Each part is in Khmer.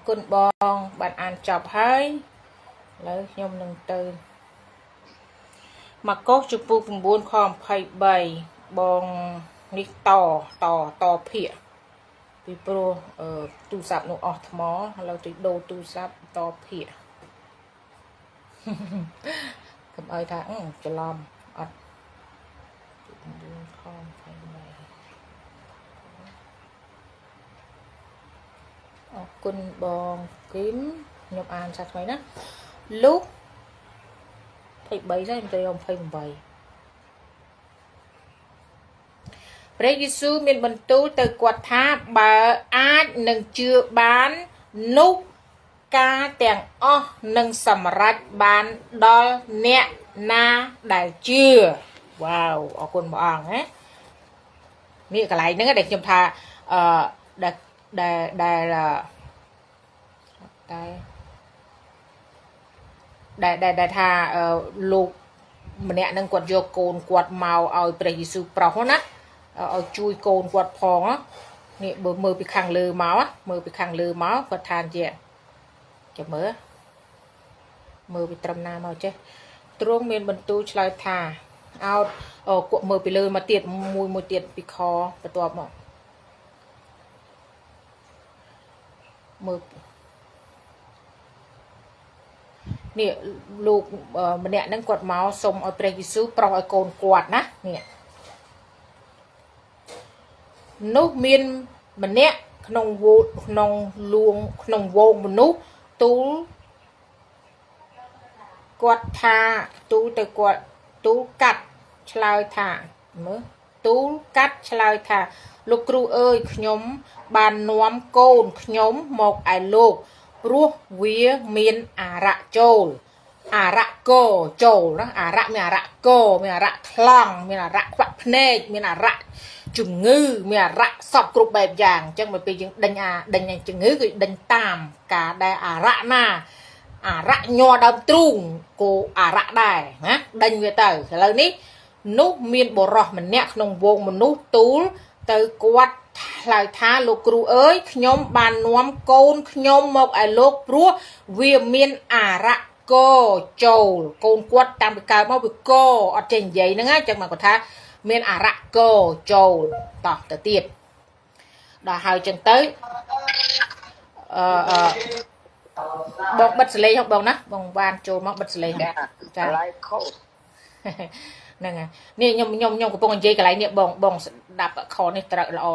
គុណបងបានអានចប់ហើយឥឡូវខ្ញុំនឹងទៅម៉ាកុសជំពូក9ខ23បងនេះតតតភាកពីព្រោះទូរស័ព្ទនោះអស់ថ្មឥឡូវទៅដូរទូរស័ព្ទតភាកកុំឲ្យថាច្រឡំអត់9ខ23អរគុណបងគឹមខ្ញុំអានសាថ្មីណាលុះ23ហើយខ្ញុំទៅ28ព្រះយេស៊ូវមានបន្ទូលទៅគាត់ថាបើអាចនឹងជឿបាននោះការទាំងអស់នឹងសម្រេចបានដល់អ្នកណាដែលជឿវ៉ាវអរគុណព្រះអង្គណានេះកន្លែងហ្នឹងដែលខ្ញុំថាអឺដែលដែលដែលតែដែលដែលថាលោកម្នាក់ហ្នឹងគាត់យកកូនគាត់មកឲ្យព្រះយេស៊ូវប្រោសណាឲ្យជួយកូនគាត់ផងនេះបើមើលពីខាងលើមកមើលពីខាងលើមកគាត់ថាជាចាំមើលមើលពីត្រឹមណាមកចេះទ្រង់មានបន្ទូលឆ្លើយថាអោតគក់មើលពីលើមកទៀតមួយមួយទៀតពីខបន្ទាប់មកមើលនេះលោកម្នាក់ហ្នឹងគាត់មកសុំឲ្យព្រះយេស៊ូវប្រោសឲ្យកូនគាត់ណានេះនោះមានម្នាក់ក្នុងវងក្នុងលួងក្នុងវងមនុស្សទូលគាត់ថាទូលទៅគាត់ទូលកាត់ឆ្លើយថាមើលទូលកាត់ឆ្លើយថាលោកគ្រូអើយខ្ញុំបាននាំកូនខ្ញុំមកឯលោកព្រោះវាមានអារៈចូលអារៈកចូលណាអារៈមានអារៈកមានអារៈថ្លង់មានអារៈខ្វាក់ភ្នែកមានអារៈជំងឺមានអារៈសពគ្រប់បែបយ៉ាងអញ្ចឹងបើពេលយើងដេញអាដេញជំងឺគឺដេញតាមការដែលអារៈណាអារៈញ័រដើមទ្រូងគោអារៈដែរណាដេញវាទៅឥឡូវនេះនោះមានបុរសម្នាក់ក្នុងវងមនុស្សទូលទៅគាត់ឆ្លើយថាលោកគ្រូអើយខ្ញុំបាននាំកូនខ្ញុំមកឲ្យលោកព្រោះវាមានអារៈកចូលកូនគាត់តាំងពីកើតមកវាកអត់ចេះនិយាយហ្នឹងណាអញ្ចឹងមកគាត់ថាមានអារៈកចូលតោះទៅទៀតដល់ហើយចឹងទៅអឺអឺបងបិទសលេងហ៎បងណាបងបានចូលមកបិទសលេង ចាឡៃខូ ហ្នឹងហើយនេះខ្ញុំខ្ញុំខ្ញុំកំពុងនិយាយកន្លែងនេះបងបងស្ដាប់ខនេះត្រូវល្អ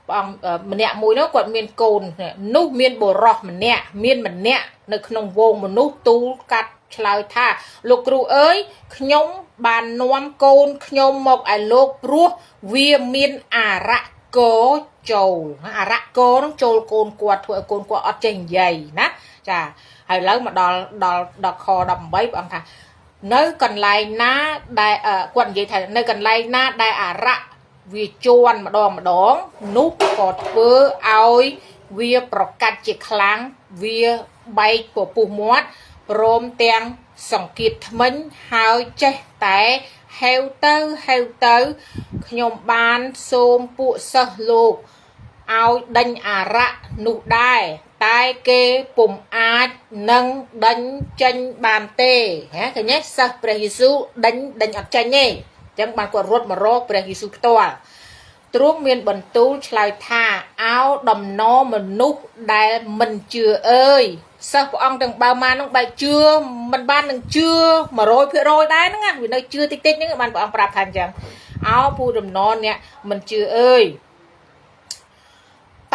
ព្រះអង្គម្នាក់មួយនោះគាត់មានកូននោះមានបុរសម្នាក់មានម្នាក់នៅក្នុងវងមនុស្សទូលកាត់ឆ្លើយថាលោកគ្រូអើយខ្ញុំបាននាំកូនខ្ញុំមកឲ្យលោកព្រោះវាមានអារៈកចូលអារៈកនឹងចូលកូនគាត់ធ្វើឲ្យកូនគាត់អត់ចេះនិយាយណាចាហើយឥឡូវមកដល់ដល់ដល់ខ18ព្រះអង្គថានៅកន្លែងណាដែលគាត់និយាយថានៅកន្លែងណាដែលអារៈវាជន់ម្ដងម្ដងនោះក៏ធ្វើឲ្យវាប្រកាច់ជាខ្លាំងវាបែកពពុះមាត់ព្រមទាំងសង្កៀតថ្មិញហើយចេះតែហេវទៅហេវទៅខ្ញុំបានសូមពួកសិស្សលោកឲ្យដេញអារៈនោះដែរតែគេពុំអាចនឹងដេញចេញបានទេណាឃើញទេសិស្សព្រះយេស៊ូវដេញដេញអត់ចេញទេអញ្ចឹងបានគាត់រត់មករកព្រះយេស៊ូវផ្ទាល់ទ្រង់មានបន្ទូលឆ្លើយថាអោដំណមនុស្សដែលមិនជឿអើយសិស្សព្រះអង្គទាំងបើម៉ាននោះបែកជឿមិនបាននឹងជឿ100%ដែរហ្នឹងណាវានៅជឿតិចតិចហ្នឹងបានព្រះអង្គប្រាប់ថាអញ្ចឹងអោពូដំណអ្នកមិនជឿអើយ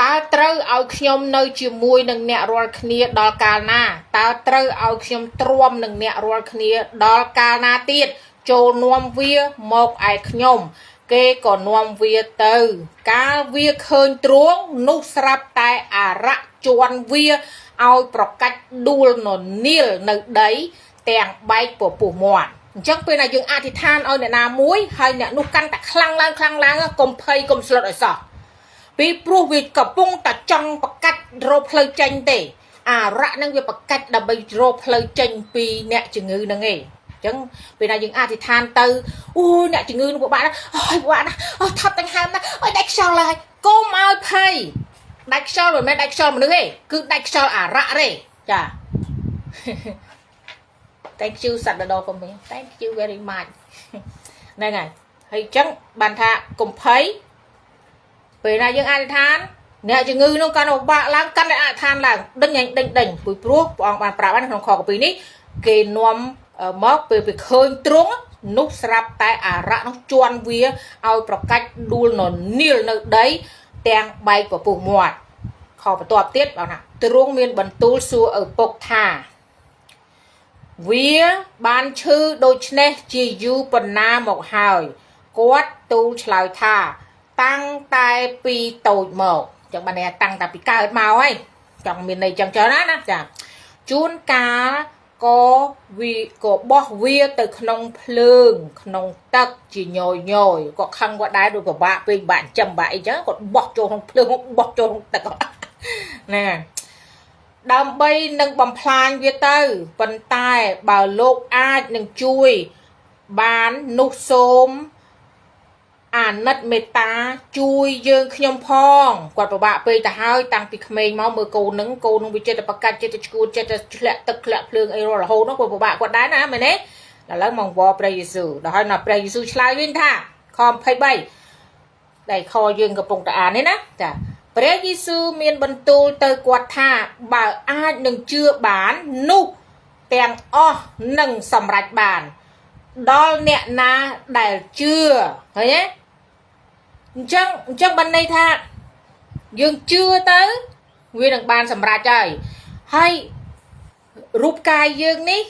តើត្រូវឲ្យខ្ញុំនៅជាមួយនឹងអ្នករាល់គ្នាដល់កាលណាតើត្រូវឲ្យខ្ញុំទ្រាំនឹងអ្នករាល់គ្នាដល់កាលណាទៀតចូលនាំវាមកឯខ្ញុំគេក៏នាំវាទៅកាលវាឃើញទ្រង់នោះស្រាប់តែអារៈជន់វាឲ្យប្រកាច់ដួលននាលនៅដីទាំងបែកពពុះមាត់អញ្ចឹងពេលណាយើងអធិដ្ឋានឲ្យអ្នកណាមួយហើយអ្នកនោះកាន់តែខ្លាំងឡើងខ្លាំងឡើងកុំភ័យកុំស្លុតឲ្យសោះពីព្រោះវាកំពុងតែចង់ប្រកាច់រកផ្លូវចេញទេអារៈនឹងវាប្រកាច់ដើម្បីរកផ្លូវចេញពីអ្នកជំងឺហ្នឹងឯងចឹងពេលណាយើងអធិដ្ឋានទៅអូអ្នកជំងឺនឹងពិបាកណាអូយពិបាកណាអូថប់ទាំងហើមណាអូយដាច់ខ្យល់ហើយកុំឲ្យភ័យ ដាច់ខ្យល់មិនមែនដាច់ខ្យល់មនុស្សទេគឺដាច់ខ្យល់អារៈទេចា Thank you សត្វដដក៏មាន Thank you very much ហ្នឹងហើយហើយអញ្ចឹងបានថាកុំភ័យពេលណាយើងអធិដ្ឋានអ្នកជំងឺនោះកាន់តែបាក់ឡើងកាន់តែអធិដ្ឋានឡើងដេញដេញដេញពីព្រោះព្រះអង្គបានប្រាប់ហើយក្នុងខកពីនេះគេនាំមកពេលไปឃើញទ្រង់នោះស្រាប់តែអារៈនោះជន់វាឲ្យប្រកាច់ដួលននៀលនៅដី ទាំងបែកពពុះមាត់ខបន្ទាប់ទៀតបងថាទ្រង់មានបន្ទូលសួរឪពុកថាវាបានឈឺដូច្នេះជាយូរប៉ុណ្ណាមកហើយគាត់ទូលឆ្លើយថា តាំងតែពីតូចមកចឹងបានន័យតាំងតែពីកើតមកហើយចង់មានន័យចឹងចឹងណាណាចាជួនកាលក៏វាក៏បោះវាទៅក្នុងភ្លើង ក្នុងទឹកជាញយញយគាត់ខឹងគាត់ដែរដូចពិបាកពេកបាក់ចិញ្ចឹមបាក់អីចឹងគាត់បោះចូលក្នុងភ្លើងបោះចូលក្នុងទឹកណាដើម្បីនឹងបំផ្លាញវាទៅប៉ុន្តែបើលោកអាចនឹងជួយបាននោះសូមអាណិតមេត្តាជួយយើងខ្ញុំផងគាត់ពិបាកពេកទៅហើយតាំងពីក្មេងមកមើលកូននឹងកូននឹងវាចិត្តតែប្រកាច់ចិត្តតែឈួតចិត្តតែធ្លាក់ទឹកធ្លាក់ភ្លើងអីរហូតនោះគាត់ពិបាកគាត់ដែរណាមែនទេឥឡូវមកវព្រះយេស៊ូវដល់ហើយណាព្រះយេស៊ូវឆ្លើយវិញថាខ23ដែលខយើងកំពុងតែអាននេះណាចាព្រះយេស៊ូវមានបន្ទូលទៅគាត់ថាបើអាចនឹងជឿបាននោះទាំងអស់នឹងសម្រេចបានដល់អ្នកណាដែលជឿឃើញទេអញ្ចឹងអញ្ចឹងបានន័យថាយើងជឿទៅវានឹងបានសម្រេចហើយហើយរូបកាយយើងនេះ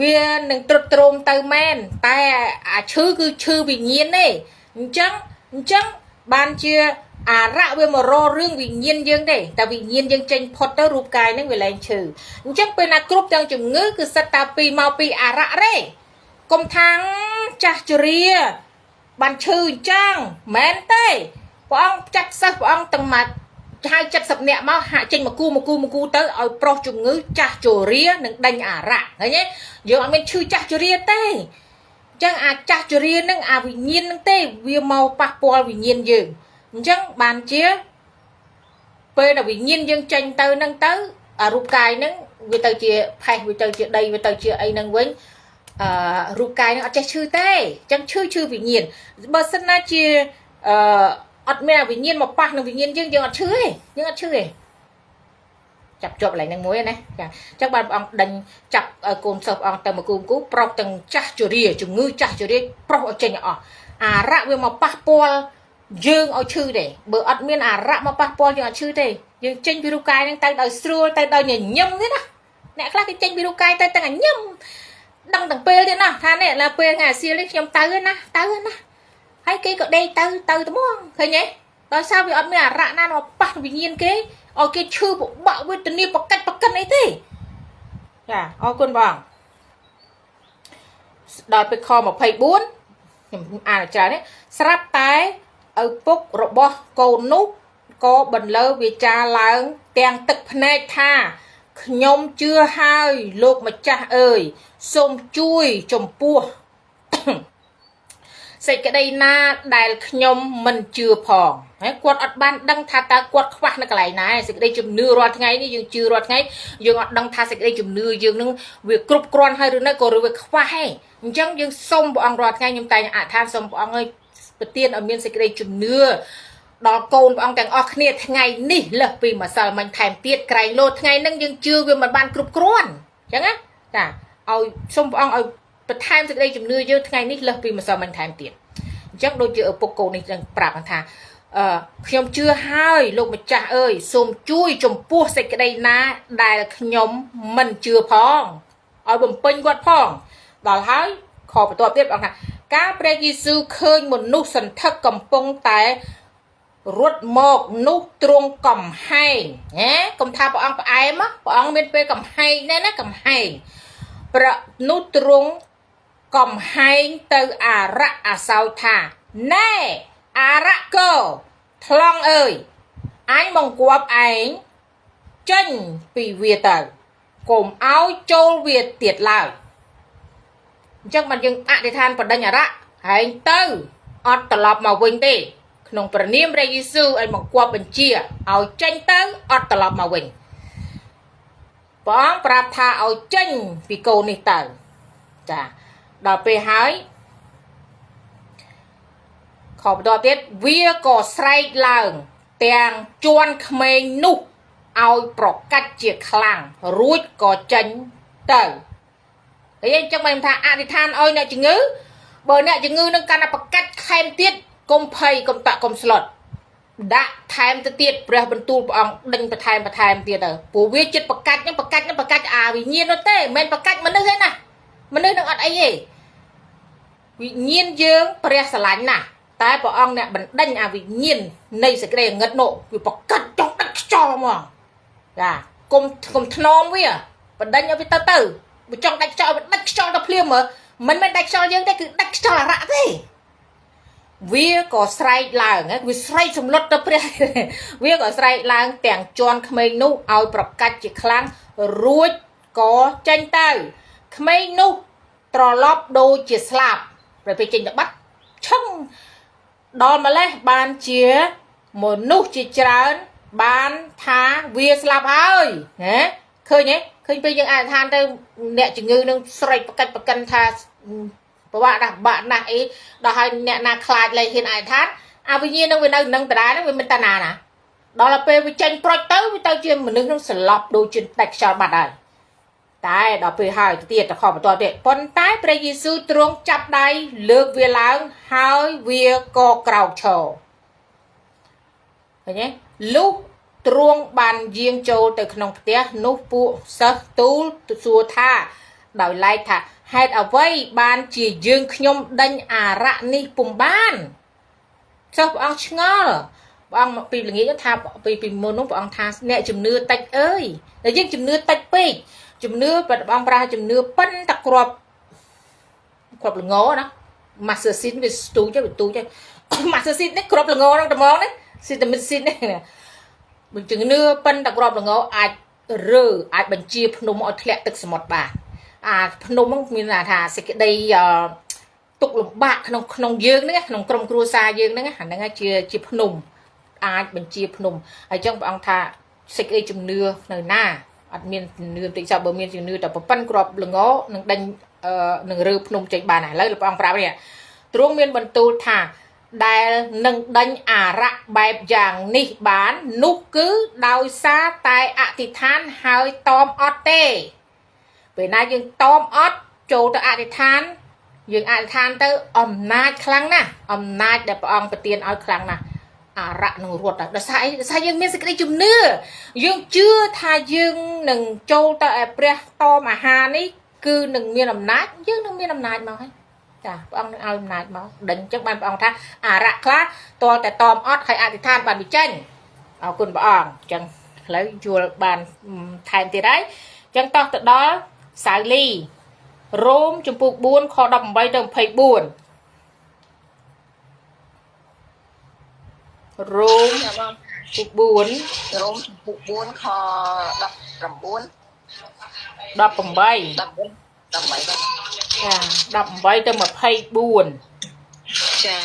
វានឹងត្រុតត្រោមទៅមែនតែអាឈឺគឺឈឺវិញ្ញាណទេអញ្ចឹងអញ្ចឹងបានជាអារៈវាមករករឿងវិញ្ញាណយើងទេតែវិញ្ញាណយើងចេញផុតទៅរូបកាយនឹងវាលែងឈឺអញ្ចឹងពេលណាគ្រប់ទាំងជំងឺគឺសិតតាពីមកពីអារៈទេកុំថាងចាស់ជរាបានឈឺអញ្ចឹងមែនទេព្រះអង្គចាត់សិស្សព្រះអង្គទាំងមកហៅ70នាក់មកហាក់ចេញមកគូមកគូមកគូទៅឲ្យប្រុសជំងឺចាស់ជរានិងដេញអារៈឃើញទេយើងអត់មានឈឺចាស់ជរាទេអញ្ចឹងអាចាស់ជរានឹងអាវិញ្ញាណនឹងទេវាមកប៉ះពាល់វិញ្ញាណយើងអញ្ចឹងបានជាពេលដែលវិញ្ញាណយើងចេញទៅនឹងទៅអារូបកាយនឹងវាទៅជាផេះវាទៅជាដីវាទៅជាអីនឹងវិញអឺរូបកាយនឹងអត់ចេះឈឺទេអញ្ចឹងឈឺឈឺវិញ្ញាណបើសិនណាជាអឺអត់មានវិញ្ញាណមកប៉ះនឹងវិញ្ញាណយើងយើងអត់ឈឺទេយើងអត់ឈឺទេចាប់ជាប់កន្លែងហ្នឹងមួយណាចាអញ្ចឹងបានព្រះអង្គដេញចាប់កូនសិស្សព្រះអង្គទៅមកគូគូប្រុសទាំងចាស់ជរាជំងឺចាស់ជរាប្រុសឲ្យចេញអស់អារៈវាមកប៉ះពាល់យើងឲ្យឈឺទេបើអត់មានអារៈមកប៉ះពាល់យើងអត់ឈឺទេយើងចេញពីរូបកាយហ្នឹងទៅដោយស្រួលទៅដោយញញឹមទេណាអ្នកខ្លះគេចេញពីរូបកាយទៅទាំងញញឹមដឹងទាំងពេលទៀតណាថានេះដល់ពេលថ្ងៃអាសៀលនេះខ្ញុំទៅណាទៅណាហើយគេក៏ដេកទៅទៅត្មងឃើញទេដោយសារវាអត់មានអារៈណាមកប៉ះវិញ្ញាណគេឲ្យគេឈឺពិបាកវេទនាប្រកាច់ប្រកិនអីទេចាអរគុណបងដល់ពេលខ24ខ្ញុំអានច្រើននេះស្រាប់តែឪពុករបស់កូននោះក៏បន្លឺវាចាឡើងទាំងទឹកភ្នែកថាខ្ញុំជឿហើយលោកម្ចាស់អើយសូមជួយចំពោះ សេចក្តីណាដែលខ្ញុំមិនជឿផងហើយគាត់អត់បានដឹងថាតើគាត់ខ្វះនៅកន្លែងណាសេចក្តីជំនឿរាល់ថ្ងៃនេះយើងជឿរាល់ថ្ងៃយើងអត់ដឹងថាសេចក្តីជំនឿយើងនឹងវាគ្រប់គ្រាន់ហើយឬនៅក៏ឬវាខ្វះឯងអញ្ចឹងយើងសូមព្រះអង្គរាល់ថ្ងៃខ្ញុំតែងអធិដ្ឋានសូមព្រះអង្គឲ្យប្រទានឲ្យមានសេចក្តីជំនឿដល់កូនព្រះអង្គទាំងអស់គ្នាថ្ងៃនេះលើសពីម្សិលមិញថែមទៀតក្រែងលោថ្ងៃហ្នឹងយើងជឿវាមិនបានគ្រប់គ្រាន់អញ្ចឹងណាចាឲ្យសូមព្រះអង្គឲ្យបន្ថែមសេចក្តីជំនឿយើងថ្ងៃនេះលើសពីម្សិលមិញថែមទៀតអញ្ចឹងដូចជាឪពុកកូននេះនឹងប្រាប់ថាអឺខ្ញុំជឿហើយលោកម្ចាស់អើយសូមជួយចំពោះសេចក្តីណាដែលខ្ញុំមិនជឿផងឲ្យបំពេញគាត់ផងដល់ហើយខបន្ទាប់ទៀតបងថាកាលព្រះយេស៊ូវឃើញមនុស្សសន្ធឹកកំពុងតែរត់មកនោះទ្រង់កំហែងណាកុំថាព្រះអង្គផ្អែមព្រះអង្គមានពេលកំហែងដែរណាកំហែងប្រនោះទ្រង់កំហែងទៅអារៈអាសោចថាណែអារៈកថ្លង់អើយអញបង្គាប់ឯងចេញពីវាទៅកុំឲ្យចូលវាទៀតឡើយអញ្ចឹងបានយើងអធិដ្ឋានបដិញ្ញអារៈហែងទៅអត់ត្រឡប់មកវិញទេ ក្នុងព្រះនាមព្រះយេស៊ូវឲ្យបង្គាប់បញ្ជាឲ្យចេញទៅអត់ត្រឡប់មកវិញព្រះអង្គប្រាប់ថាឲ្យចេញពីកូននេះទៅចាដល់ពេលហើយខបន្តទៀតវាក៏ស្រែកឡើងទាំងជន់ក្មេងនោះឲ្យប្រកាច់ជាខ្លាំងរួចក៏ចេញទៅហើយអញ្ចឹងបានថាអធិដ្ឋានឲ្យអ្នកជំងឺបើអ្នកជំងឺនឹងកាន់តែប្រកាច់ខែមទៀតកុំភ័យកុំតាក់កុំស្លុតដាក់ថែមទៅទៀតព្រះបន្ទូលព្រះអង្គដេញបន្ថែមបន្ថែមទៀតទៅព្រោះវាចិត្តប្រកាច់ហ្នឹងប្រកាច់ហ្នឹងប្រកាច់អាវិញ្ញាណនោះទេមិនមែនប្រកាច់មនុស្សទេណាមនុស្សនឹងអត់អីទេវិញ្ញាណយើងព្រះស្រឡាញ់ណាស់តែព្រះអង្គអ្នកបណ្ដេញអាវិញ្ញាណនៃសេចក្តីងឹតនោះវាប្រកាច់ចង់ដាច់ខ្យល់ហ្មងចាកុំថ្នមវាបណ្ដេញឲ្យវាទៅទៅវាចង់ដាច់ខ្យល់វាដាច់ខ្យល់ទៅភ្លាមមើលមិនមែនដាច់ខ្យល់យើងទេគឺដាច់ខ្យល់អារៈទេវាក៏ស្រែកឡើងវាស្រែកសម្លុតទៅព្រះវាក៏ស្រែកឡើងទាំងជន់ក្មេងនោះឲ្យប្រកាច់ជាខ្លាំងរួចក៏ចេញទៅក្មេងនោះត្រឡប់ដូចជាស្លាប់ពេលចេញទៅបាត់ឈឹងដល់ម្លេះបានជាមនុស្សជាច្រើនបានថាវាស្លាប់ហើយណាឃើញទេឃើញពេលយើងអធិដ្ឋានទៅអ្នកជំងឺនឹងស្រែកប្រកាច់ប្រកិនថាប្របាក់ណាស់បាក់ណាស់អីដល់ហើយអ្នកណាខ្លាចលែងហ៊ានអធិដ្ឋានអាវិញ្ញាណនឹងវានៅនឹងដដែលនឹងវាមិនតាណាណាដល់ពេលវាចេញប្រុចទៅវាទៅជាមនុស្សនឹងស្លាប់ដូចជាដាច់ខ្យល់បាត់ហើយតែដល់ពេលហើយទៅទៀតទៅខបន្តទៀតប៉ុន្តែព្រះយេស៊ូវទ្រង់ចាប់ដៃលើកវាឡើងហើយវាក៏ក្រោកឈរឃើញទេលុះទ្រង់បានយាងចូលទៅក្នុងផ្ទះនោះពួកសិស្សទូលសួរថាដោយឡែកថាហេតុអ្វីបានជាយើងខ្ញុំដេញអារៈនេះពុំបានសិស្សព្រះអង្គឆ្ងល់ព្រះអង្គពីល្ងាចថាពីមុននោះព្រះអង្គថាអ្នកជំនឿតិចអើយតែយើងជំនឿតិចពេកជំនឿព្រះអង្គប្រាជំនឿប៉ិនតែក្របល្ងណា Master Seed វាស្ទូចវាទូច Master Seed នេះក្របល្ងហ្នឹងត្មងនេះស៊ីតាមីន Seed នេះជំនឿប៉ិនតែក្របល្ងអាចរើអាចបញ្ជាភ្នំឲ្យធ្លាក់ទឹកសមុទ្របានអាភ្នំហ្នឹងមានថាសេចក្តីទុកលំបាកក្នុងក្នុងយើងហ្នឹងក្នុងក្រុមគ្រួសារយើងហ្នឹងអាហ្នឹងជាភ្នំអាចបញ្ជាភ្នំហើយចឹងព្រះអង្គថាសេចក្តីជំនឿនៅណាអត់មានជំនឿតិចចោះបើមានជំនឿតែប៉ិនក្របល្ងនឹងដេញនឹងរើភ្នំចេញបានឥឡូវព្រះអង្គប្រាប់នេះទ្រង់មានបន្ទូលថាដែលនឹងដេញអារៈបែបយ៉ាងនេះបាននោះគឺដោយសារតែអធិដ្ឋានហើយតอมអត់ទេពេលណាយើងតอมអត់ចូលទៅអធិដ្ឋានយើងអធិដ្ឋានទៅអំណាចខ្លាំងណាស់អំណាចដែលព្រះអង្គប្រទានឲ្យខ្លាំងណាស់អារៈនឹងរត់ដោយសារអីដោយសារយើងមានសេចក្តីជំនឿយើងជឿថាយើងនឹងចូលទៅឯព្រះតមអាហារនេះគឺនឹងមានអំណាចយើងនឹងមានអំណាចមកហើយចាព្រះអង្គនឹងឲ្យអំណាចមកដេញអញ្ចឹងបានព្រះអង្គថាអារៈខ្លះតលតែតមអត់ហើយអធិដ្ឋានបានវាចេញអរគុណព្រះអង្គអញ្ចឹងឥឡូវយល់បានថែមទៀតហើយអញ្ចឹងតោះទៅដល់សាវលីរ៉ូមជំពូក4ខ18ទៅ24រ៉ូមជំពូក4 រ៉ូមជំពូក4ខ19 18 19 18បាទចា18ទៅ24 ចា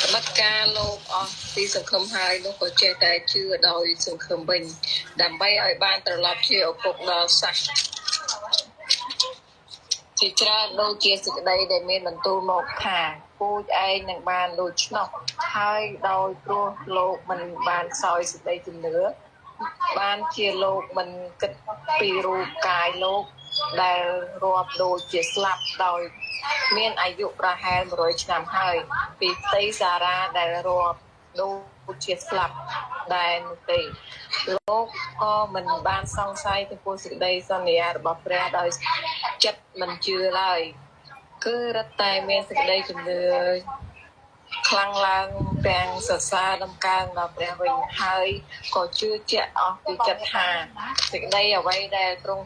សមត្ថការលោកអស់ពីសង្ឃឹមហើយនោះក៏ចេះតែជឿដោយសង្ឃឹមវិញដើម្បីឲ្យបានត្រឡប់ជាឪពុកដល់សាសជាច្រើនដូចជាសេចក្តីដែលមានបន្ទូលមកថាពូជឯងនឹងបានដូច្នោះហើយដោយព្រោះលោកមិនបានសោយសេចក្តីជំនឿបានជាលោកមិនគិតពីរូបកាយលោកដែលរាប់ដូចជាស្លាប់ដោយមានអាយុប្រហែល100ឆ្នាំហើយពីផ្ទៃសារ៉ាដែលរាប់ដូចជាស្លាប់ដែរនោះទេលោកក៏មិនបានសង្ស័យចំពោះសេចក្តីសន្យារបស់ព្រះដោយចិត្តមិនជឿឡើយគឺរឹតតែមានសេចក្តីជំនឿខ្លាំងឡើងទាំងសរសើរដំកើងដល់ព្រះវិញហើយក៏ជឿជាក់អស់ពីចិត្តថាសេចក្តីអ្វីដែលទ្រង់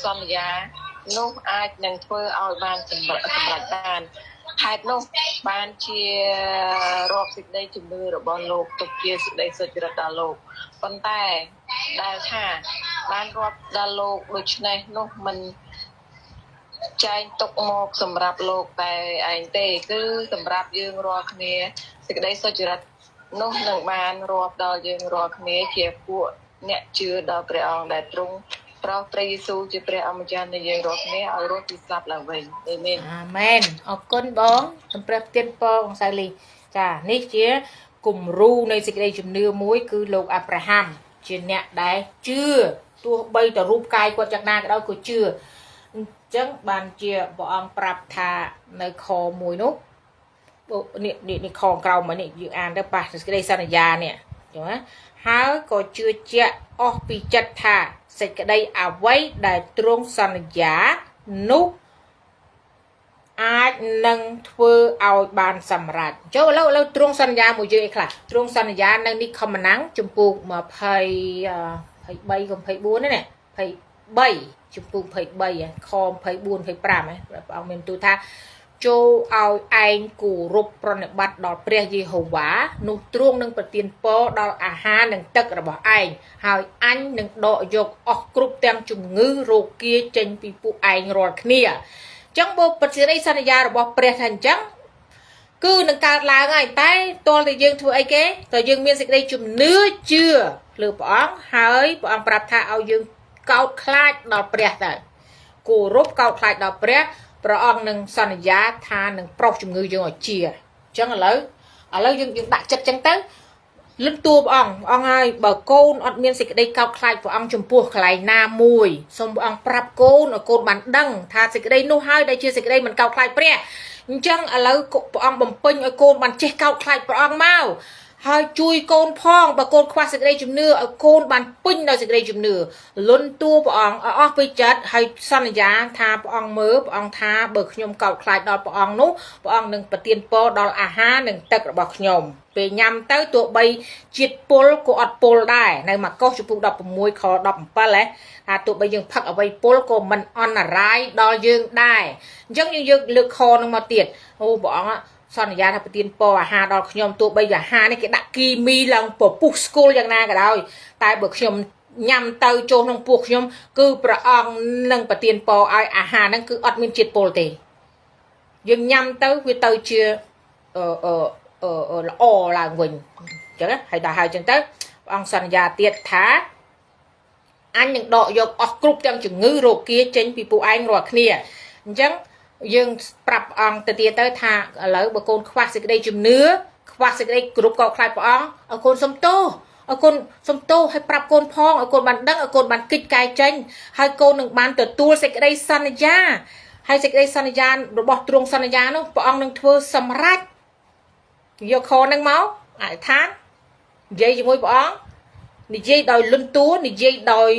សន្យានោះអាចនឹងធ្វើឲ្យបានសម្រេចបានហេតុនោះបានជារាប់សេចក្តីជំនឿរបស់លោកទុកជាសេចក្តីសុចរិតដល់លោកប៉ុន្តែដែលថាបានរាប់ដល់លោកដូច្នេះនោះមិនចែងទុកមកសម្រាប់លោកតែឯងទេគឺសម្រាប់យើងរាល់គ្នា សេចក្តីសុចរិតនោះនឹងបានរាប់ដល់យើងរាល់គ្នាជាពួកអ្នកជឿដល់ព្រះអង្គដែលទ្រង់ប្រោសព្រះយេស៊ូវជាព្រះអម្ចាស់នៃយើងរាល់គ្នាឲ្យរស់ពីស្លាប់ឡើងវិញអាមែន អាមែនអរគុណបងសំព្រះទានពរបងសៅលីចានេះជាគំរូនៃសេចក្តីជំនឿមួយគឺលោកអាប់រ៉ាហាំជាអ្នកដែលជឿទោះបីតរូបកាយគាត់យ៉ាងណាក៏ដោយក៏ជឿអញ្ចឹងបានជាព្រះអង្គប្រាប់ថានៅខមួយនោះនេះនេះនេះខក្រោមមកនេះយើងអានទៅប៉ះសេចក្តីសន្យានេះអញ្ចឹងណាហើយក៏ជឿជាក់អស់ពីចិត្តថាសេចក្តីអ្វីដែលទ្រង់សន្យានោះអាចនឹងធ្វើឲ្យបានសម្រេចចូលឥឡូវឥឡូវទ្រង់សន្យាមួយយើងអីខ្លះទ្រង់សន្យានៅនេះខមណាំងជំពូក20 23ក៏24ហ្នឹងណា23ជំពូក23ខ24 25ហ៎ព្រះអង្គមានទូលថាចូលឲ្យឯងគោរពប្រណិប័តដល់ព្រះយេហូវ៉ានោះទ្រង់នឹងប្រទានពរដល់អាហារនិងទឹករបស់ឯងហើយអញនឹងដកយកអស់គ្រប់ទាំងជំងឺរោគាចេញពីពួកឯងរាល់គ្នាចឹងបើពិតសេរីសន្យារបស់ព្រះថាអញ្ចឹងគឺនឹងកើតឡើងហើយតែតលតែយើងធ្វើអីគេតើយើងមានសេចក្តីជំនឿជឿលើព្រះអង្គហើយព្រះអង្គប្រាប់ថាឲ្យយើងកោតខ្លាចដល់ព្រះទៅគោរពកោតខ្លាចដល់ព្រះព្រះអង្គនឹងសន្យាថានឹងប្រោសជំងឺយើងឲ្យជាអញ្ចឹងឥឡូវឥឡូវយើងយើងដាក់ចិត្តអញ្ចឹងទៅលឹកតួព្រះអង្គព្រះអង្គហើយបើកូនអត់មានសេចក្តីកោតខ្លាចព្រះអង្គចំពោះកន្លែងណាមួយសូមព្រះអង្គប្រាប់កូនឲ្យកូនបានដឹងថាសេចក្តីនោះហើយដែលជាសេចក្តីមិនកោតខ្លាចព្រះអញ្ចឹងឥឡូវព្រះអង្គបំពេញឲ្យកូនបានចេះកោតខ្លាចព្រះអង្គមកហើយជួយកូនផងបើកូនខ្វះសេចក្តីជំនឿឲ្យកូនបានពេញដោយសេចក្តីជំនឿលន់តួព្រះអង្គឲ្យអស់ពីចិត្តហើយសន្យាថាព្រះអង្គមើលព្រះអង្គថាបើខ្ញុំកោតខ្លាចដល់ព្រះអង្គនោះព្រះអង្គនឹងប្រទានពរដល់អាហារនិងទឹករបស់ខ្ញុំពេលញ៉ាំទៅទោះបីជាតិពុលក៏អត់ពុលដែរនៅម៉ាកុសជំពូក16ខ17ហ៎ថាទោះបីយើងផឹកអ្វីពុលក៏មិនអន្តរាយដល់យើងដែរអញ្ចឹងយើងយកលើកខនឹងមកទៀតអូព្រះអង្គសន្យាថាប្រទានពរអាហារដល់ខ្ញុំទោះបីអាហារនេះគេដាក់គីមីឡើងពពុះស្គលយ៉ាងណាក៏ដោយតែបើខ្ញុំញ៉ាំទៅចូលក្នុងពោះខ្ញុំគឺព្រះអង្គនឹងប្រទានពរឲ្យអាហារហ្នឹងគឺអត់មានជាតិពុលទេយើងញ៉ាំទៅវាទៅជាអឺអឺល្អឡើងវិញអញ្ចឹងហើយដល់ហើយអញ្ចឹងទៅព្រះអង្គសន្យាទៀតថាអញនឹងដកយកអស់គ្រប់ទាំងជំងឺរោគាចេញពីពួកឯងរាល់គ្នាអញ្ចឹងយើងប្រាប់អង្គទៅទៀតទៅថាឥឡូវបើកូនខ្វះសេចក្តីជំនឿខ្វះសេចក្តីគ្រប់កោតខ្លាចព្រះអង្គឲ្យកូនសុំទោសឲ្យកូនសុំទោសឲ្យប្រាប់កូនផងឲ្យកូនបានដឹងឲ្យកូនបានគិតកែចេញហើយកូននឹងបានទទួលសេចក្តីសន្យាហើយសេចក្តីសន្យារបស់ទ្រង់សន្យានោះព្រះអង្គនឹងធ្វើសម្រេចយកខនឹងមកអធិដ្ឋាននិយាយជាមួយព្រះអង្គនិយាយដោយលន់តួនិយាយដោយ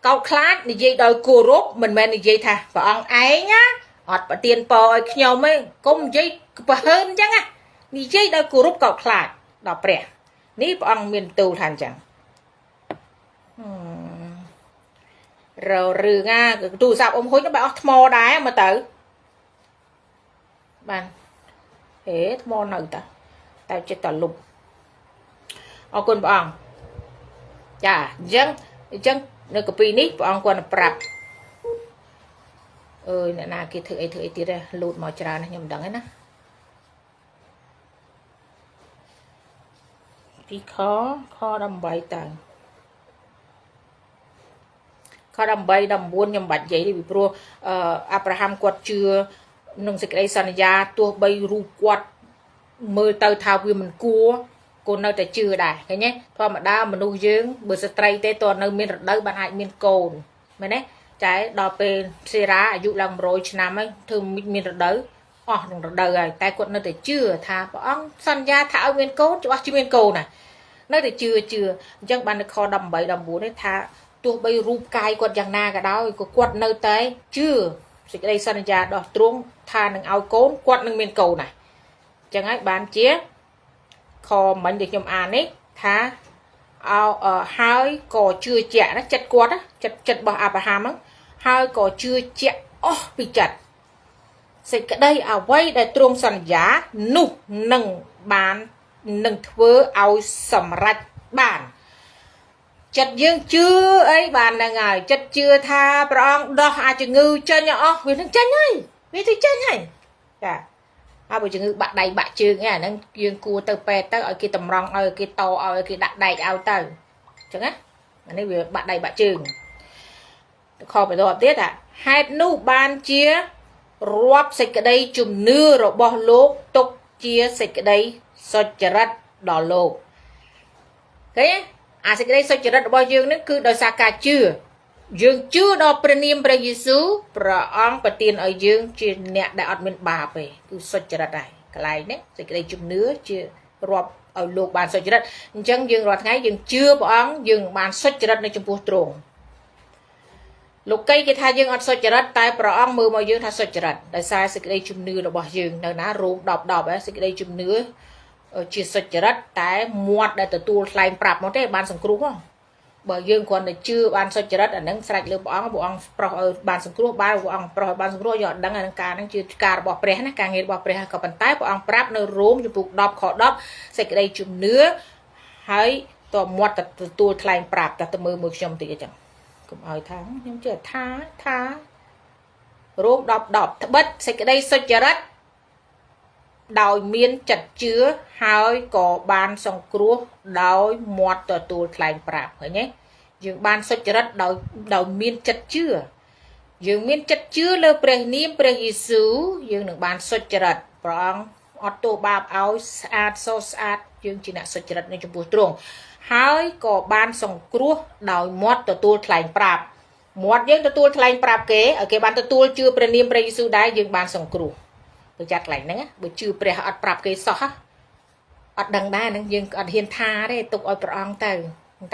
កោតខ្លាចនិយាយដោយគោរពមិនមែននិយាយថាព្រះអង្គឯងណាអត់ប្រទានពរឲ្យខ្ញុំទេកុំនិយាយប្រហើនអញ្ចឹងណានិយាយដោយគោរពកោតខ្លាចដល់ព្រះនេះព្រះអង្គមានទូលថាអញ្ចឹងររឿងអាទូរស័ព្ទអ៊ំហ៊ុញបែរអស់ថ្មដែរមើលទៅបានហេថ្មនៅតាតែចិត្តតលុបអរគុណព្រះអង្គចាអញ្ចឹងអញ្ចឹងនៅកាពីនេះព្រះអង្គគាត់ប្រាប់អើយអ្នកណាគេធ្វើអីធ្វើអីទៀតលូតមកច្រើនខ្ញុំមិនដឹងទេណាពីខខ18តើខ18 19ខ្ញុំបាច់និយាយទេពីព្រោះអាប់រ៉ាហាំគាត់ជឿនឹងសេចក្តីសន្យាទោះបីរូបគាត់មើលទៅថាវាមិនគួរគូននៅតែជឿដែរឃើញទេធម្មតាមនុស្សយើងបើស្ត្រីទេតើនៅមានរដូវបានអាចមានកូនមែនទេចែដល់ពេលសេរ៉ាអាយុឡើង100ឆ្នាំហើយធ្វើមានរដូវអស់ក្នុងរដូវហើយតែគាត់នៅតែជឿថាព្រះអង្គសន្យាថាឲ្យមានកូនច្បាស់ជាមានកូនណានៅតែជឿជឿអញ្ចឹងបាននៅខ18 19នេះថាទោះបីរូបកាយគាត់យ៉ាងណាក៏ដោយក៏គាត់នៅតែជឿសេចក្តីសន្យាដោះទ្រង់ថានឹងឲ្យកូនគាត់នឹងមានកូនណាអញ្ចឹងហើយបានជាខមិញដែលខ្ញុំអាននេះថាអោហើយក៏ជឿជាក់ណាចិត្តគាត់ចិត្តចិត្តរបស់អាប់រ៉ាហាំហ្នឹងហើយក៏ជឿជាក់អស់ពីចិត្តសេចក្តីអ្វីដែលទ្រង់សន្យានោះនឹងបាននឹងធ្វើឲ្យសម្រេចបានចិត្តយើងជឿអីបានហ្នឹងហើយចិត្តជឿថាព្រះអង្គដោះអាជំងឺចេញអស់វានឹងចេញហើយវាទៅចេញហើយចាហ ហើយបើជំងឺបាក់ដៃបាក់ជើងអាហ្នឹងយើងគួរទៅពេទ្យទៅឲ្យគេតម្រង់ឲ្យគេតឲ្យគេដាក់ដែកឲ្យទៅអញ្ចឹងណាអានេះវាបាក់ដៃបាក់ជើងខបន្តទៀតថាហេតុនោះបានជារាប់សេចក្តីជំនឿរបស់លោកទុកជាសេចក្តីសុចរិតដល់លោកឃើញទេអាសេចក្តីសុចរិតរបស់យើងនឹងគឺដោយសារការជឿយើងជឿដល់ព្រះនាមព្រះយេស៊ូវព្រះអង្គប្រទានឲ្យយើងជាអ្នកដែលអត់មានបាបទេគឺសុចរិតហើយកន្លែងនេះសេចក្តីជំនឿជារាប់ឲ្យលោកបានសុចរិតអញ្ចឹងយើងរាល់ថ្ងៃយើងជឿព្រះអង្គយើងបានសុចរិតនៅចំពោះទ្រង់លោកីគេថាយើងអត់សុចរិតតែព្រះអង្គមើលមកយើងថាសុចរិតដោយសារសេចក្តីជំនឿរបស់យើងនៅណារ៉ូម10 10ហ៎សេចក្តីជំនឿជាសុចរិតតែមាត់ដែលទទួលថ្លែងប្រាប់មកទេបានសង្គ្រោះហ៎បើយើងគ្រាន់តែជឿបានសុចរិតអានឹងស្រេចលើព្រះអង្គព្រះអង្គប្រោះឲ្យបានសង្គ្រោះបានព្រះអង្គប្រោះឲ្យបានសង្គ្រោះយកអត់ដឹងអានឹងការហ្នឹងជាការរបស់ព្រះណាការងាររបស់ព្រះក៏ប៉ុន្តែព្រះអង្គប្រាប់នៅរ៉ូមជំពូក10ខ10សេចក្តីជំនឿហើយតមាត់ទទួលថ្លែងប្រាប់តែទៅមើលមួយខ្ញុំតិចអញ្ចឹងកុំឲ្យថាខ្ញុំជឿថាថារ៉ូម10 10ត្បិតសេចក្តីសុចរិតដោយមានចិត្តជឿហើយក៏បានសង្គ្រោះដោយមាត់ទទួលថ្លែងប្រាប់ឃើញទេយើងបានសុចរិតដោយមានចិត្តជឿយើងមានចិត្តជឿលើព្រះនាមព្រះយេស៊ូវយើងនឹងបានសុចរិតព្រះអង្គអត់ទោសបាបឲ្យស្អាតសស្អាតយើងជាអ្នកសុចរិតនៅចំពោះទ្រង់ហើយក៏បានសង្គ្រោះដោយមាត់ទទួលថ្លែងប្រាប់មាត់យើងទទួលថ្លែងប្រាប់គេឲ្យគេបានទទួលជឿព្រះនាមព្រះយេស៊ូវដែរយើងបានសង្គ្រោះបើចាត់កន្លែងហ្នឹងបើជឿព្រះអត់ប្រាប់គេសោះអត់ដឹងដែរហ្នឹងយើងអត់ហ៊ានថាទេទុកឲ្យព្រះអង្គទៅ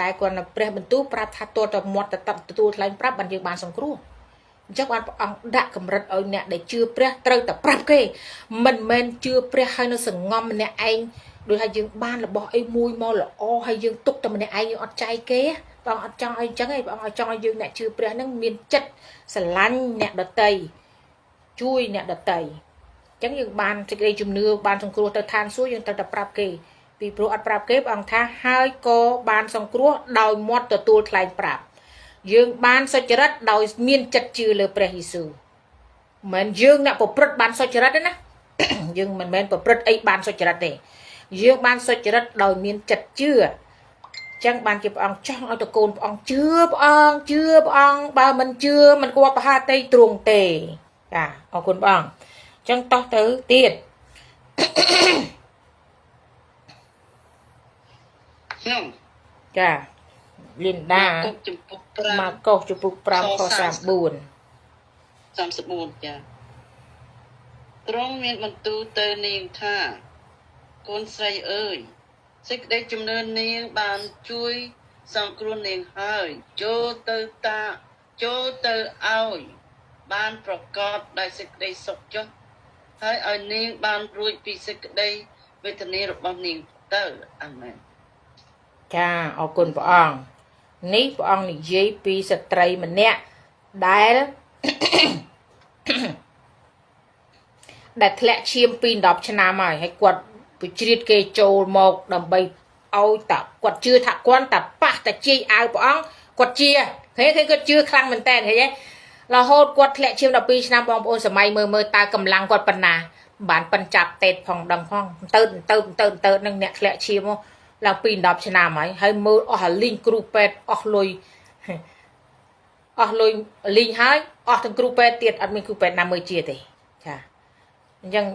តែគាត់នៅព្រះបន្ទូលប្រាប់ថាទាល់តែមាត់តែទទួលថ្លែងប្រាប់បានយើងបានសង្គ្រោះអញ្ចឹងបានព្រះអង្គដាក់កម្រិតឲ្យអ្នកដែលជឿព្រះត្រូវតែប្រាប់គេមិនមែនជឿព្រះហើយនៅសងំម្នាក់ឯងដូចថាយើងបានរបស់អីមួយមកល្អហើយយើងទុកតែម្នាក់ឯងយើងអត់ចែកគេព្រះអង្គអត់ចង់ឲ្យអញ្ចឹងឯងព្រះអង្គឲ្យចង់ឲ្យយើងអ្នកជឿព្រះហ្នឹងមានចិត្តស្រឡាញ់អ្នកដតីជួយអ្នកដតីអញ្ចឹងយើងបានសេចក្តីជំនឿបានសង្គ្រោះទៅឋានសួគ៌យើងត្រូវតែប្រាប់គេពីព្រោះអត់ប្រាប់គេព្រះអង្គថាហើយក៏បានសង្គ្រោះដោយមាត់ទទួលថ្លែងប្រាប់យើងបានសុចរិតដោយមានចិត្តជឿលើព្រះយេស៊ូវមិនយើងអ្នកប្រព្រឹត្តបានសុចរិតទេណា យើងមិនមែនប្រព្រឹត្តអីបានសុចរិតទេយើងបានសុចរិតដោយមានចិត្តជឿចឹងបានជាព្រះអង្គចង់ឲ្យតកូនព្រះអង្គជឿព្រះអង្គជឿព្រះអង្គបើមិនជឿមិនគួរប្រហាតីទ្រង់ទេចាអរគុណព្រះអង្គចឹងតោះទៅទៀត ខ្ញុំ ចាលីនដា ម៉ាកុសជំពូក5 ម៉ាកុសជំពូក5ខ34 34ចាទ្រង់មានបន្ទូលទៅនាងថាកូនស្រីអើយសេចក្តីជំនឿនាងបានជួយសង្គ្រោះនាងហើយចូលទៅតាចូលទៅឲ្យបានប្រកបដោយសេចក្តីសុខចុះហើយឲ្យនាងបានរួចពីសេចក្តីវេទនារបស់នាងទៅអាមែន ចាអរគុណព្រះអង្គនេះព្រះអង្គនិយាយពីស្ត្រីម្នាក់ដែល ដែលធ្លាក់ឈាមពី10ឆ្នាំហើយហើយគាត់វិជ្រៀតគេចូលមកដើម្បីឲ្យតាគាត់ជឿថាគាត់តាប៉ះតាជាយអាវព្រះអង្គគាត់ជាឃើញឃើញគាត់ជឿខ្លាំងមែនតើឃើញទេរហូតគាត់ធ្លាក់ឈាម12ឆ្នាំបងប្អូនសម័យមើលមើលតើកម្លាំងគាត់ប៉ុណ្ណាបានប៉ិនចាប់តេតផងដឹងផងទៅទៅទៅទៅនឹងអ្នកធ្លាក់ឈាមឡើងពី10ឆ្នាំហើយហើយមើលអស់អាលីងគ្រូពេទ្យអស់លុយអស់លុយលីងហើយអស់ទាំងគ្រូពេទ្យទៀតអត់មានគ្រូពេទ្យណាមើលជាទេចាអញ្ចឹង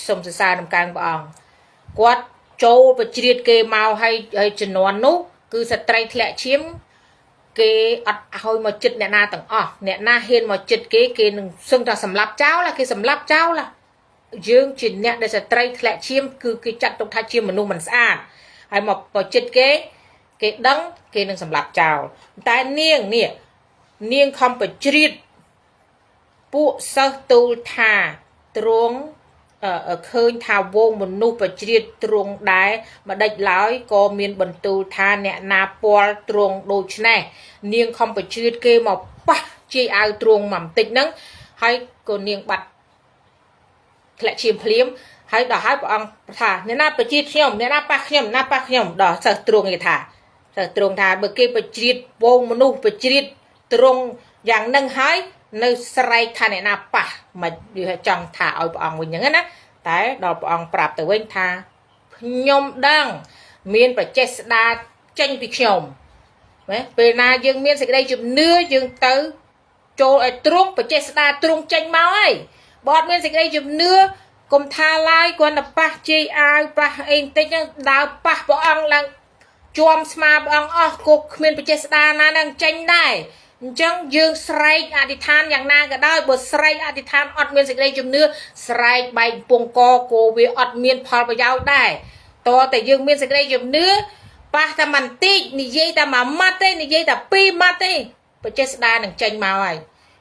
សូមសរសើរដំកើងព្រះអង្គគាត់ចូលប្រជ្រៀតគេមកហើយហើយជំនាន់នោះគឺស្ត្រីធ្លាក់ឈាមគេអត់ឲ្យមកចិត្តអ្នកណាទាំងអស់អ្នកណាហ៊ានមកចិត្តគេគេនឹងសឹងថាសម្លាប់ចោលគេសម្លាប់ចោលយើងជាអ្នកដែលស្ត្រីធ្លាក់ឈាមគឺគេចាត់ទុកថាជាមនុស្សមិនស្អាតហើយមកបើចិត្តគេគេដឹងគេនឹងសម្លាប់ចោលតែនាងនេះនាងខំប្រជ្រៀតពួកសិស្សទូលថាទ្រង់ឃើញថាវងមនុស្សប្រជ្រៀតទ្រង់ដែរម្ដេចឡើយក៏មានបន្ទូលថាអ្នកណាពាល់ទ្រង់ដូច្នេះនាងខំប្រជ្រៀតគេមកប៉ះជាយអាវទ្រង់មកបន្តិចហ្នឹងហើយក៏នាងបាត់ធ្លាក់ឈាមភ្លាមហើយដល់ហើយព្រះអង្គថាអ្នកណាប្រជ្រៀតខ្ញុំអ្នកណាប៉ះខ្ញុំណាប៉ះខ្ញុំដល់សិស្សទ្រង់គេថាសិស្សទ្រង់ថាបើគេប្រជ្រៀតវងមនុស្សប្រជ្រៀតទ្រង់យ៉ាងនឹងហើយនៅស្រែកថាអ្នកណាប៉ះមិនវាចង់ថាឲ្យព្រះអង្គវិញហ្នឹងណា តែដល់ព្រះអង្គប្រាប់ទៅវិញថាខ្ញុំដឹងមានប្រចេស្តាចេញពីខ្ញុំណាពេលណាយើងមានសេចក្តីជំនឿយើងទៅចូលឲ្យទ្រង់ប្រចេស្តាទ្រង់ចេញមកហើយបើអត់មានសេចក្តីជំនឿកុំថាឡើយគ្រាន់តែប៉ះជ័យអាវប៉ះអីបន្តិចហ្នឹងដើរប៉ះព្រះអង្គឡើងជាំស្មាព្រះអង្គអស់គុកគ្មានប្រចេស្តាណានឹងចេញដែរអញ្ចឹងយើងស្រែកអធិដ្ឋានយ៉ាងណាក៏ដោយបើស្រែកអធិដ្ឋានអត់មានសេចក្តីជំនឿស្រែកបែកពងកគោវាអត់មានផលប្រយោជន៍ដែរតើតែយើងមានសេចក្តីជំនឿប៉ះតែបន្តិចនិយាយតែមួយម៉ាត់ទេនិយាយតែពីរម៉ាត់ទេប្រចេស្តានឹងចេញមកហើយ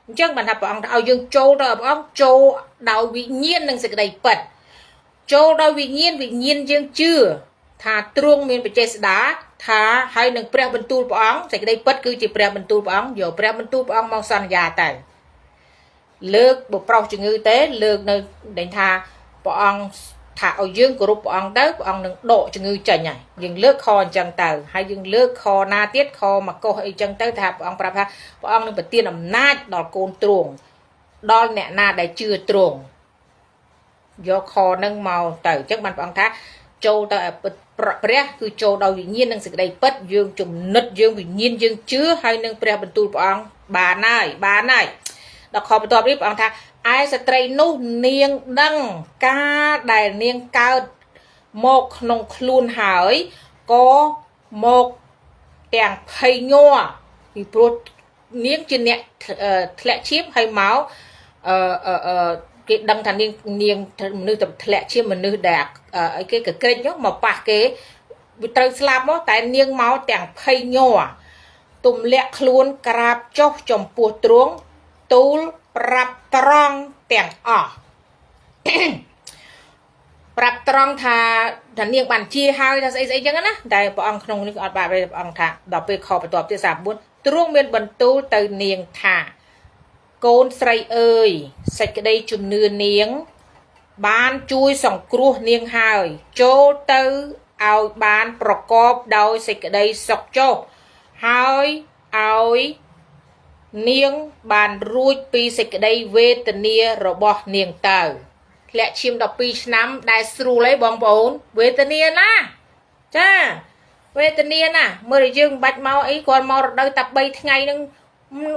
អញ្ចឹងបានថាព្រះអង្គឲ្យយើងចូលដល់ព្រះអង្គចូលដោយវិញ្ញាណនិងសេចក្តីពិតចូលដោយវិញ្ញាណវិញ្ញាណយើងជឿថាទ្រង់មានបច្ចេស្តាថាហើយនឹងព្រះបន្ទូលព្រះអង្គសេចក្តីពិតគឺជាព្រះបន្ទូលព្រះអង្គយកព្រះបន្ទូលព្រះអង្គមកសន្យាទៅលើកបើប្រុសជំងឺទេលើកនៅដេញថាព្រះអង្គថាឲ្យយើងគោរពព្រះអង្គទៅព្រះអង្គនឹងដកជំងឺចេញហើយយើងលើកខអញ្ចឹងទៅហើយយើងលើកខណាទៀតខមកកុសអីចឹងទៅថាព្រះអង្គប្រាប់ថាព្រះអង្គនឹងប្រទានអំណាចដល់កូនទ្រង់ដល់អ្នកណាដែលជឿទ្រង់យកខនឹងមកទៅអញ្ចឹងបានព្រះអង្គថាចូលទៅឲ្យពិតព្រះគឺចូលដោយវិញ្ញាណនិងសេចក្តីពិតយើងចំណិតយើងវិញ្ញាណយើងជឿហើយនឹងព្រះបន្ទូលព្រះអង្គបានហើយបានហើយដល់ខបន្ទាប់នេះព្រះអង្គថាឯស្ត្រីនោះនាងដឹងការដែលនាងកើតមកក្នុងខ្លួនហើយក៏មកទាំងភ័យញ័រពីព្រោះនាងជាអ្នកធ្លាក់ឈាមហើយមកអឺអឺគេដឹងថានាងនាងមនុស្សទៅធ្លាក់ឈាមមនុស្សដែលអីគេកក្រិចនោះមកប៉ះគេវាត្រូវស្លាប់មកតែនាងមកទាំងភ័យញ័រទម្លាក់ខ្លួនក្រាបចុះចំពោះទ្រង់ទូលប្រាប់ត្រង់ទាំងអស់ ប្រាប់ត្រង់ថាថានាងបានជាហើយថាស្អីស្អីចឹងណាតែព្រះអង្គក្នុងនេះក៏អត់បាក់ទេព្រះអង្គថាដល់ពេលខបន្ទាប់ទៀត34ទ្រង់មានបន្ទូលទៅនាងថាកូនស្រីអើយសេចក្តីជំនឿនាងបានជួយសង្គ្រោះនាងហើយចូលទៅឲ្យបានប្រកបដោយសេចក្តីសុខចុះហើយឲ្យនាងបានរួចពីសេចក្តីវេទនារបស់នាងទៅធ្លាក់ឈាម12ឆ្នាំដែលស្រួលអីបងប្អូនវេទនាណាចាវេទនាណាមើលឲ្យយើងមិនបាច់មកអីគាត់មករដូវតែ3ថ្ងៃហ្នឹង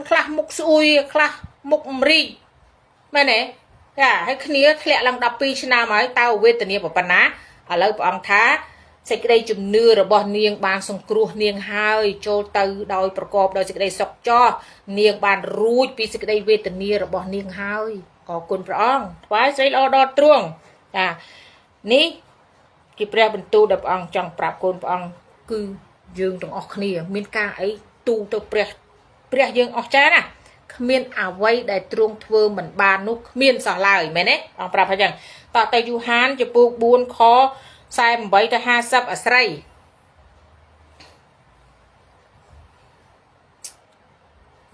ខ្លះមុខស្អួយខ្លះមុខម្រីកមែនទេចាហើយគ្នាធ្លាក់ឡើង12ឆ្នាំហើយតើវេទនាប៉ុណ្ណាឥឡូវព្រះអង្គថាសេចក្តីជំនឿរបស់នាងបានសង្គ្រោះនាងហើយចូលទៅដោយប្រកបដោយសេចក្តីសុខចោះនាងបានរួចពីសេចក្តីវេទនារបស់នាងហើយអរគុណព្រះអង្គថ្វាយស្រីល្អដល់ទ្រង់ចានេះជាព្រះបន្ទូលដែលព្រះអង្គចង់ប្រាប់កូនព្រះអង្គគឺយើងទាំងអស់គ្នាមានការអីទូទៅព្រះព្រះយើងអស្ចារ្យណាស់គ្មានអ្វីដែលទ្រង់ធ្វើមិនបាននោះគ្មានសោះឡើយមែនទេអង្គប្រាប់ថាចឹងតោះទៅយូហានចំពូក4ខ48ទៅ50អាស្រីត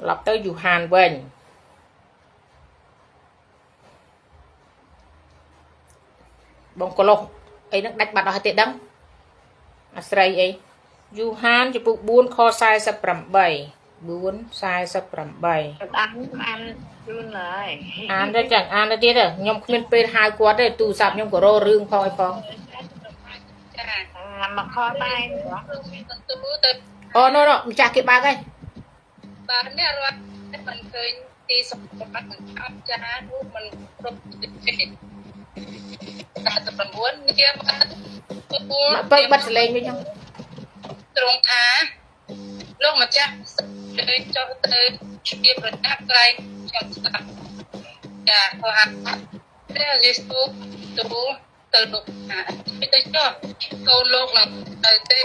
្រឡប់ទៅយូហានវិញបងកលោះអីហ្នឹងដាច់បាត់អស់ហើយទេដឹងអាស្រីអីយូហានចំពូក4ខ48 4 48 អានអានជូនហើយ អានទៅចឹងអានទៅទៀតខ្ញុំគ្មានពេលហៅគាត់ទេទូរស័ព្ទខ្ញុំក៏រករឿងផងអីផង ចា មកខដែរ បន្ទូលទៅ អូណូណូម្ចាស់គេបើកហើយ បាទអ្នករត់មិនឃើញទីសម្បត្តិមិនអត់ចានោះមិនគ្រប់ទេ99នាបានទទួល មកបើកបិទសលេងវិញខ្ញុំ ត្រង់ថាលោកម្ចាស់ទៅចុះទៅជាប្រដាប់ក្រែងខ្ញុំស្ដាប់ចាខហាព្រះយេស៊ូវទូលទៅលោកថាទៅចុះកូនលោកនឹងទៅទេ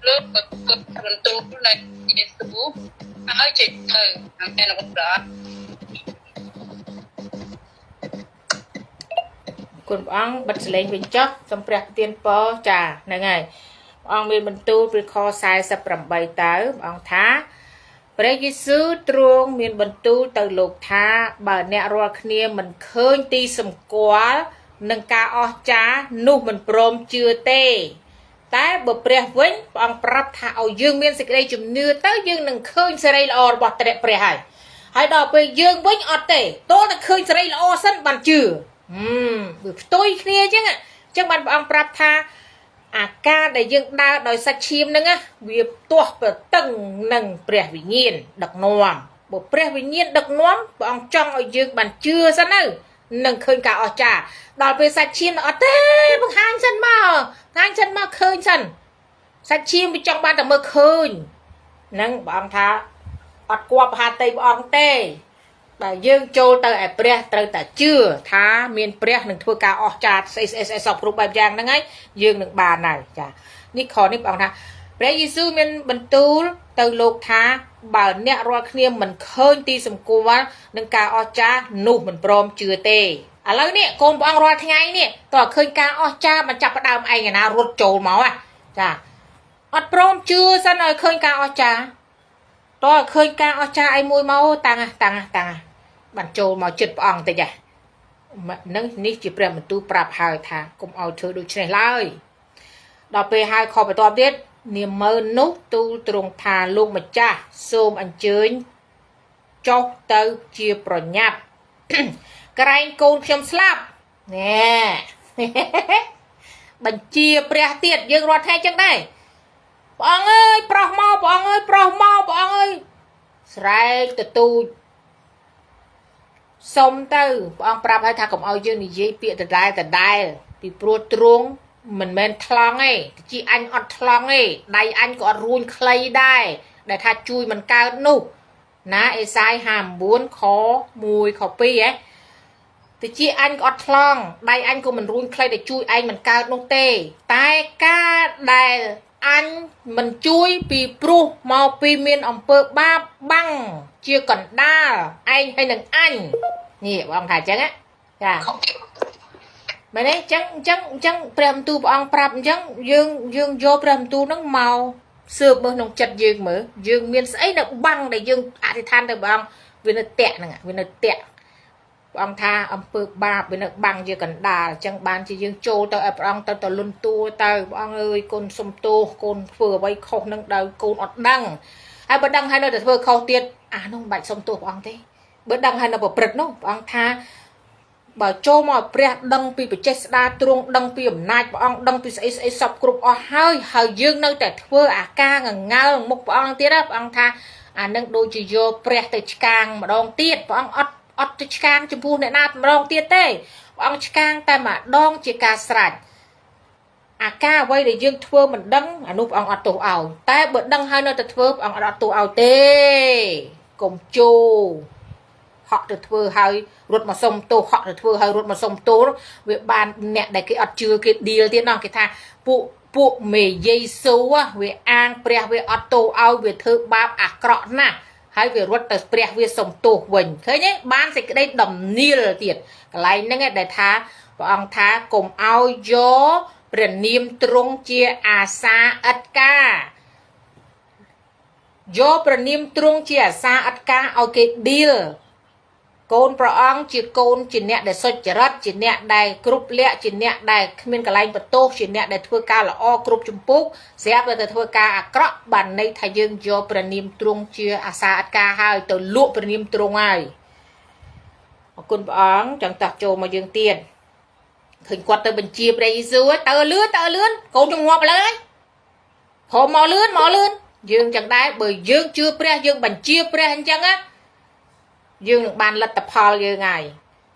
លោកក៏គិតបន្ទូលនៃយេស៊ូវហើយចេញទៅអង្គឯនោះប្រ គុណព្រះអង្គបិទសលេងវិញចុះសូមព្រះប្រទានពរចាហ្នឹងហើយព្រះអង្គមានបន្ទូលពីខ48ទៅព្រះអង្គថាព្រះយេស៊ូវទ្រង់មានបន្ទូលទៅលោកថាបើអ្នករាល់គ្នាមិនឃើញទីសម្គាល់នឹងការអស្ចារ្យនោះមិនព្រមជឿទេតែបើព្រះវិញព្រះអង្គប្រាប់ថាឲ្យយើងមានសេចក្តីជំនឿទៅយើងនឹងឃើញសិរីល្អរបស់ព្រះហើយហើយដល់ពេលយើងវិញអត់ទេទោះតែឃើញសិរីល្អសិនបានជឿ វាផ្ទុយគ្នាអញ្ចឹងអញ្ចឹងបានព្រះអង្គប្រាប់ថាអាការដែលយើងដើរដោយសាច់ឈាមហ្នឹងណាវាទាស់ប្រតឹងនឹងព្រះវិញ្ញាណដឹកនាំបើព្រះវិញ្ញាណដឹកនាំព្រះអង្គចង់ឲ្យយើងបានជឿសិនទៅនឹងឃើញការអស្ចារ្យដល់ពេលសាច់ឈាមអត់ទេបង្ហាញសិនមកបង្ហាញសិនមកឃើញសិនសាច់ឈាមវាចង់បានតែមើលឃើញហ្នឹងព្រះអង្គថាអត់គួបហាតីព្រះអង្គទេបើយើងចូលទៅឯព្រះត្រូវតែជឿថាមានព្រះនឹងធ្វើការអស្ចារ្យស្អីស្អីស្អីសពគ្រប់បែបយ៉ាងហ្នឹងហើយយើងនឹងបានហើយចានេះខនេះព្រះអង្គថាព្រះយេស៊ូវមានបន្ទូលទៅលោកថាបើអ្នករាល់គ្នាមិនឃើញទីសម្គាល់នឹងការអស្ចារ្យនោះមិនព្រមជឿទេឥឡូវនេះកូនព្រះអង្គរាល់ថ្ងៃនេះតើឃើញការអស្ចារ្យមិនចាប់ផ្ដើមឯងណារត់ចូលមកចាអត់ព្រមជឿសិនឲ្យឃើញការអស្ចារ្យតើឃើញការអស្ចារ្យឯមួយមកតាំងតាំងតាំងបានចូលមកចិត្តព្រះអង្គតិចហ្នឹងនេះជាព្រះបន្ទូលប្រាប់ហើយថាកុំឲ្យធ្វើដូច្នេះឡើយដល់ពេលហើយខបន្ទាប់ទៀតនាម៉ឺននោះទូលទ្រង់ថាលោកម្ចាស់សូមអញ្ជើញចុះទៅជាប្រញាប់ក្រែងកូនខ្ញុំស្លាប់ណែបញ្ជាព្រះទៀតយើងរាល់ថ្ងៃចឹងដែរព្រះអង្គអើយប្រោះមកព្រះអង្គអើយប្រោះមកព្រះអង្គអើយស្រែកទទូចសុំទៅព្រះអង្គប្រាប់ឲ្យថាកុំឲ្យយើងនិយាយពាក្យដដែលដដែលពីព្រោះទ្រង់មិនមែនថ្លង់ទេជាអញអត់ថ្លង់ទេដៃអញក៏អត់រួញខ្លីដែរដែលថាជួយមិនកើតនោះណាអេសាយ59ខ1ខ2ហ៎តិចអញក៏អត់ថ្លង់ដៃអញក៏មិនរួញខ្លីដែលជួយឯងមិនកើតនោះទេតែការដែលអញមិនជួយពីព្រោះមកពីមានអំពើបាបបាំងជាកណ្ដាលឯងហើយនឹងអញនេះបងថាអញ្ចឹងចាមែនទេអញ្ចឹងអញ្ចឹងអញ្ចឹងព្រះបន្ទូលព្រះអង្គប្រាប់អញ្ចឹងយើងយើងយកព្រះបន្ទូលហ្នឹងមកស៊ើបមើលក្នុងចិត្តយើងមើលយើងមានស្អីនៅបាំងដែលយើងអធិដ្ឋានទៅព្រះអង្គវានៅតាក់ហ្នឹងវានៅតាក់ព្រះអង្គថាអំពើបាបវានៅបាំងជាកណ្ដាលអញ្ចឹងបានជាយើងចូលទៅឲ្យព្រះអង្គទៅទៅលុនតួទៅព្រះអង្គអើយកូនសុំទោសកូនធ្វើអ្វីខុសនឹងដោយកូនអត់ដឹងហើយបើដឹងហើយនៅតែធ្វើខុសទៀតអានោះមិនបាច់សុំទោសព្រះអង្គទេបើដឹងហើយនៅប្រព្រឹត្តនោះព្រះអង្គថាបើចូលមកព្រះដឹងពីបច្ចេស្តាទ្រង់ដឹងពីអំណាចព្រះអង្គដឹងពីស្អីស្អីសពគ្រប់អស់ហើយហើយយើងនៅតែធ្វើអាការងងើលមុខព្រះអង្គទៀតណាព្រះអង្គថាអានឹងដូចជាយកព្រះទៅឆ្កាងម្ដងទៀតព្រះអង្គអត់ទៅឆ្កាងចំពោះអ្នកណាម្ដងទៀតទេព្រះអង្គឆ្កាងតែម្ដងជាការស្រេចអាការអ្វីដែលយើងធ្វើមិនដឹងអានោះព្រះអង្គអត់ទោសឲ្យតែបើដឹងហើយនៅតែធ្វើព្រះអង្គអត់ទោសឲ្យទេកុំជោហក់ទៅធ្វើហើយរត់មកសុំទោសហក់ទៅធ្វើហើយរត់មកសុំទោសវាបានអ្នកដែលគេអត់ជឿគេឌីលទៀតណោះគេថាពួកមេយេស៊ូវាអាងព្រះវាអត់ទោសឲ្យវាធ្វើបាបអាក្រក់ណាស់ហើយវារត់ទៅព្រះវាសុំទោសវិញឃើញទេបានសេចក្តីដំនៀលទៀតកន្លែងហ្នឹងដែលថាព្រះអង្គថាកុំឲ្យយកព្រះនាមទ្រង់ជាអាសាឥតការយកព្រះនាមទ្រង់ជាអាសាឥតការឲ្យគេឌីលកូនព្រះអង្គជាកូនជាអ្នកដែលសុចរិតជាអ្នកដែលគ្រប់លក្ខជាអ្នកដែលគ្មានកន្លែងបន្ទោសជាអ្នកដែលធ្វើការល្អគ្រប់ជំពូកស្រាប់តែធ្វើការអាក្រក់បានន័យថាយើងយកព្រះនាមទ្រង់ជាអាសាអត់ការហើយទៅលក់ព្រះនាមទ្រង់ហើយអរគុណព្រះអង្គចង់តោះចូលមកយើងទៀតឃើញគាត់ទៅបញ្ជាព្រះយេស៊ូវទៅលឿនទៅលឿនកូនខ្ញុំងាប់ឥឡូវហើយព្រមមកលឿនមកលឿនយើងចឹងដែរបើយើងជឿព្រះយើងបញ្ជាព្រះអញ្ចឹងណាយើងនឹងបានលទ្ធផលយើងហើយ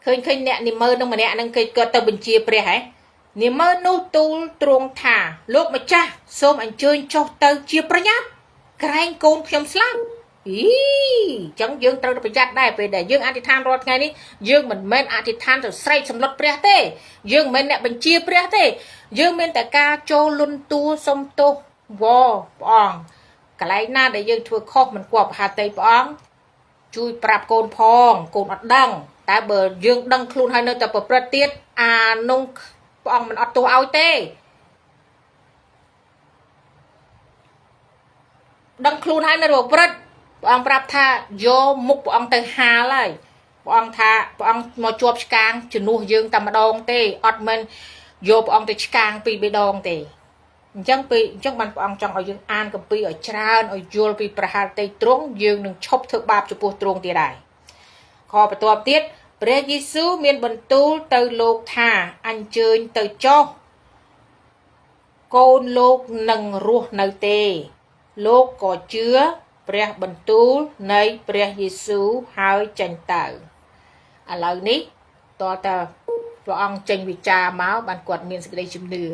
ឃើញអ្នកនិមើនឹងម្នាក់នឹងគេគាត់ទៅបញ្ជាព្រះហ៎និមើនោះទូលទ្រង់ថាលោកម្ចាស់សូមអញ្ជើញចុះទៅជាប្រញាប់ក្រែងកូនខ្ញុំស្លាប់អីចឹងយើងត្រូវតែប្រយ័ត្នដែរពេលដែលយើងអធិដ្ឋានរាល់ថ្ងៃនេះយើងមិនមែនអធិដ្ឋានទៅស្រែកសម្លុតព្រះទេយើងមិនមែនអ្នកបញ្ជាព្រះទេយើងមានតែការចូលលុនតួសុំទោសវព្រះអង្គកន្លែងណាដែលយើងធ្វើខុសមិនគួរប្រហាតីព្រះអង្គជួយប្រាប់កូនផងកូនអត់ដឹងតែបើយើងដឹងខ្លួនហើយនៅតែប្រព្រឹត្តទៀតអានោះព្រះអង្គមិនអត់ទោសឲ្យទេដឹងខ្លួនហើយនៅប្រព្រឹត្តព្រះអង្គប្រាប់ថាយកមុខព្រះអង្គទៅហាលហើយព្រះអង្គថាព្រះអង្គមកជាប់ឆ្កាងជំនួសយើងតែម្ដងទេអត់មែនយកព្រះអង្គទៅឆ្កាងពីរបីដងទេអញ្ចឹងពេលអញ្ចឹងបានព្រះអង្គចង់ឲ្យយើងអានគម្ពីរឲ្យច្រើនឲ្យយល់ពីព្រះハរតីទ្រង់យើងនឹងឈប់ធ្វើបាបចំពោះទ្រង់ទៀតដែរខបន្ទាប់ទៀត ព្រះយេស៊ូវមានបន្ទូលទៅលោកថាអញ្ជើញទៅចុះកូនលោកនឹងរស់នៅទេ លោកក៏ជឿព្រះបន្ទូលនៃព្រះយេស៊ូវហើយចេញទៅឥឡូវនេះតើតើព្រះអង្គចេញវិចារមកបានគាត់មានសេចក្តីជំនឿ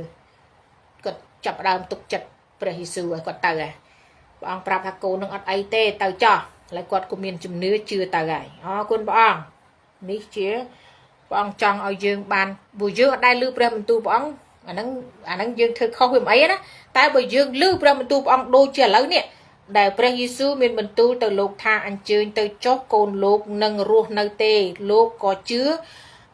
គាត់ចាប់ផ្ដើមទុកចិត្តព្រះយេស៊ូវឲ្យគាត់ទៅហ៎ព្រះអង្គប្រាប់ថាកូននឹងអត់អីទេទៅចោះឥឡូវគាត់ក៏មានជំនឿជឿទៅហើយអរគុណព្រះអង្គនេះជាព្រះអង្គចង់ឲ្យយើងបានព្រោះយើងអត់ដែលឮព្រះបន្ទូលព្រះអង្គអាហ្នឹងអាហ្នឹងយើងធ្វើខុសវាមិនអីណាតែបើយើងឮព្រះបន្ទូលព្រះអង្គដូចជាឥឡូវនេះដែលព្រះយេស៊ូវមានបន្ទូលទៅលោកថាអញ្ជើញទៅចុះកូនលោកនឹងរស់នៅទេលោកក៏ជឿ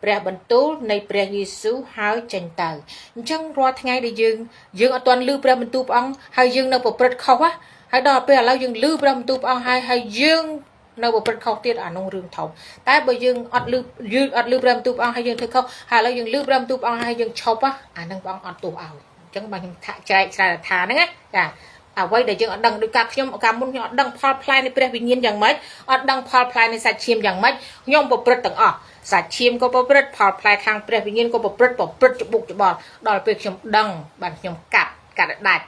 ព្រះបន្ទូលនៃព្រះយេស៊ូវហើយចេញទៅអញ្ចឹងរាល់ថ្ងៃដែលយើងយើងអត់ទាន់ឮព្រះបន្ទូលព្រះអង្គហើយយើងនៅប្រព្រឹត្តខុសហើយដល់ពេលឥឡូវយើងឮព្រះបន្ទូលព្រះអង្គហើយហើយយើងនៅប្រព្រឹត្តខុសទៀតអានោះរឿងធំតែបើយើងអត់ឮយើងអត់ឮព្រះបន្ទូលព្រះអង្គហើយយើងធ្វើខុសហើយឥឡូវយើងឮព្រះបន្ទូលព្រះអង្គហើយយើងឈប់អានឹងព្រះអង្គអត់ទោសឲ្យអញ្ចឹងបាទខ្ញុំថាចែកច្រែកថាហ្នឹងណាចាអ្វីដែលយើងអត់ដឹងដោយការខ្ញុំកាលមុនខ្ញុំអត់ដឹងផលផ្លែនៃព្រះវិញ្ញាណយ៉ាងម៉េចអត់ដឹងផលផ្លែនៃសាច់ឈាមយ៉ាងម៉េចខ្ញុំប្រព្រឹត្តទាំងអស់សាច់ឈាមក៏ប្រព្រឹត្តផលផ្លែខាងព្រះវិញ្ញាណក៏ប្រព្រឹត្តប្រព្រឹត្តច្បុកច្បល់ដល់ពេលខ្ញុំដឹងបានខ្ញុំកាត់កាត់ឲ្យដាច់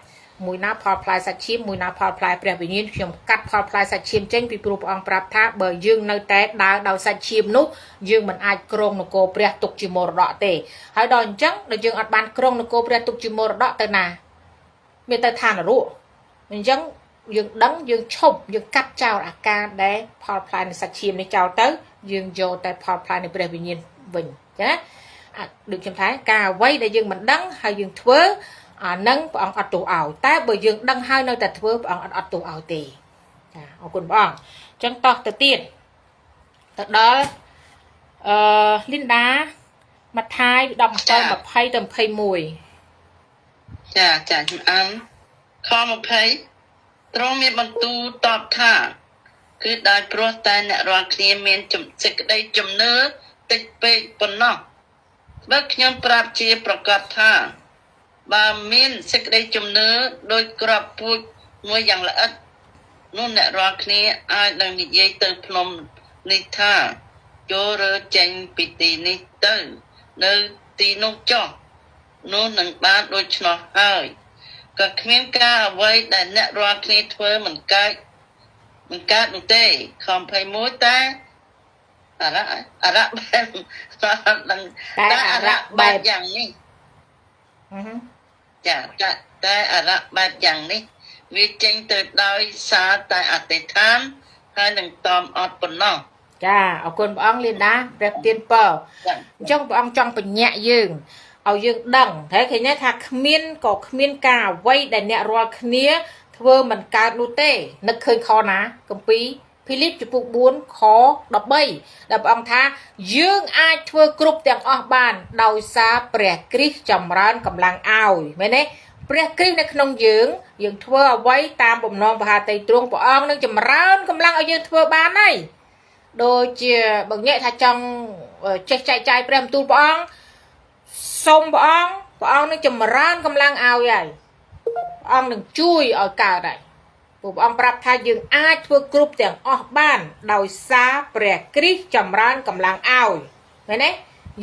មួយណាផលផ្លែសាច់ឈាមមួយណាផលផ្លែព្រះវិញ្ញាណខ្ញុំកាត់ផលផ្លែសាច់ឈាមចេញពីព្រោះព្រះអង្គប្រាប់ថាបើយើងនៅតែដើរដោយសាច់ឈាមនោះយើងមិនអាចគ្រងនគរព្រះទុកជាមរតកទេហើយដល់អញ្ចឹងដល់យើងអត់បានគ្រងនគរព្រះទុកជាមរតកទៅណាមានទៅឋាននរកអញ្ចឹងយើងដឹងយើងឈប់យើងកាត់ចោលអាការដែលផលផ្លែនៃសាច់ឈាមនេះចោលទៅយើងយកតែផលផ្លែនៃព្រះវិញ្ញាណវិញចាអាដូចខ្ញុំថាការអ្វីដែលយើងមិនដឹងហើយយើងធ្វើអានឹងព្រះអង្គអត់ទោសឲ្យតែបើយើងដឹងហើយនៅតែធ្វើព្រះអង្គអត់អត់ទោសឲ្យទេចាអរគុណព្រះអង្គអញ្ចឹងតោះទៅទៀតទៅដល់អឺលីនដាម៉ាថាយ17 20ទៅ21 ចាចាខ្ញុំអានខ20ទ្រង់មានបន្ទូលតបថា គឺដោយព្រោះតែអ្នករាល់គ្នាមានសេចក្តីជំនឿតិចពេកប៉ុណ្ណោះបើខ្ញុំប្រាប់ជាប្រកាសថាបើមានសេចក្តីជំនឿដោយក្របពូជមួយយ៉ាងល្អិតនោះអ្នករាល់គ្នាអាចនឹងនិយាយទៅភ្នំនេះថាចូលរើចេញពីទីនេះទៅនៅទីនោះចុះនោះនឹងបានដូច្នោះហើយក៏គ្មានការអ្វីដែលអ្នករាល់គ្នាធ្វើមិនកើតមិនកើតនោះទេខ21តែអរៈអរៈបែបដឹង តែ តែ អ អ រៈ រៈ បែ បែ ប បយ៉ាងនេះ អឺហឺ ចាតែតែអរៈបែបយ៉ាងនេះវាចេញទៅដោយសារតែអធិដ្ឋានហើយនឹងតอมអត់ប៉ុណ្ណោះ ចាអរគុណព្រះអង្គលីនដាព្រះទានពរ ចា អញ្ចឹងព្រះអង្គចង់បញ្ញត្តិយើងឲ្យយើងដឹងតែឃើញទេថាគ្មានក៏គ្មានការអ្វីដែលអ្នករាល់គ្នាធ្វើមិនកើតនោះទេនឹកឃើញខណាគម្ពីរភីលីបជំពូក4ខ13ដែលព្រះអង្គថាយើងអាចធ្វើគ្រប់ទាំងអស់បាន ដោយសារព្រះគ្រីស្ទចម្រើនកម្លាំងឲ្យមែនទេព្រះគ្រីស្ទនៅក្នុងយើងយើងធ្វើអ្វីតាមបំណងប្រហាតីទ្រង់ព្រះអង្គនឹងចម្រើនកម្លាំងឲ្យយើងធ្វើបានហើយដូចជាបើញាក់ថាចង់ចេះចែកចាយព្រះបន្ទូលព្រះអង្គសូមព្រះអង្គព្រះអង្គនឹងចម្រើនកម្លាំងឲ្យហើយព្រះអង្គនឹងជួយឲ្យកើតហើយព្រោះព្រះអង្គប្រាប់ថាយើងអាចធ្វើគ្រប់ទាំងអស់បាន ដោយសារព្រះគ្រីស្ទចម្រើនកម្លាំងឲ្យមែនទេ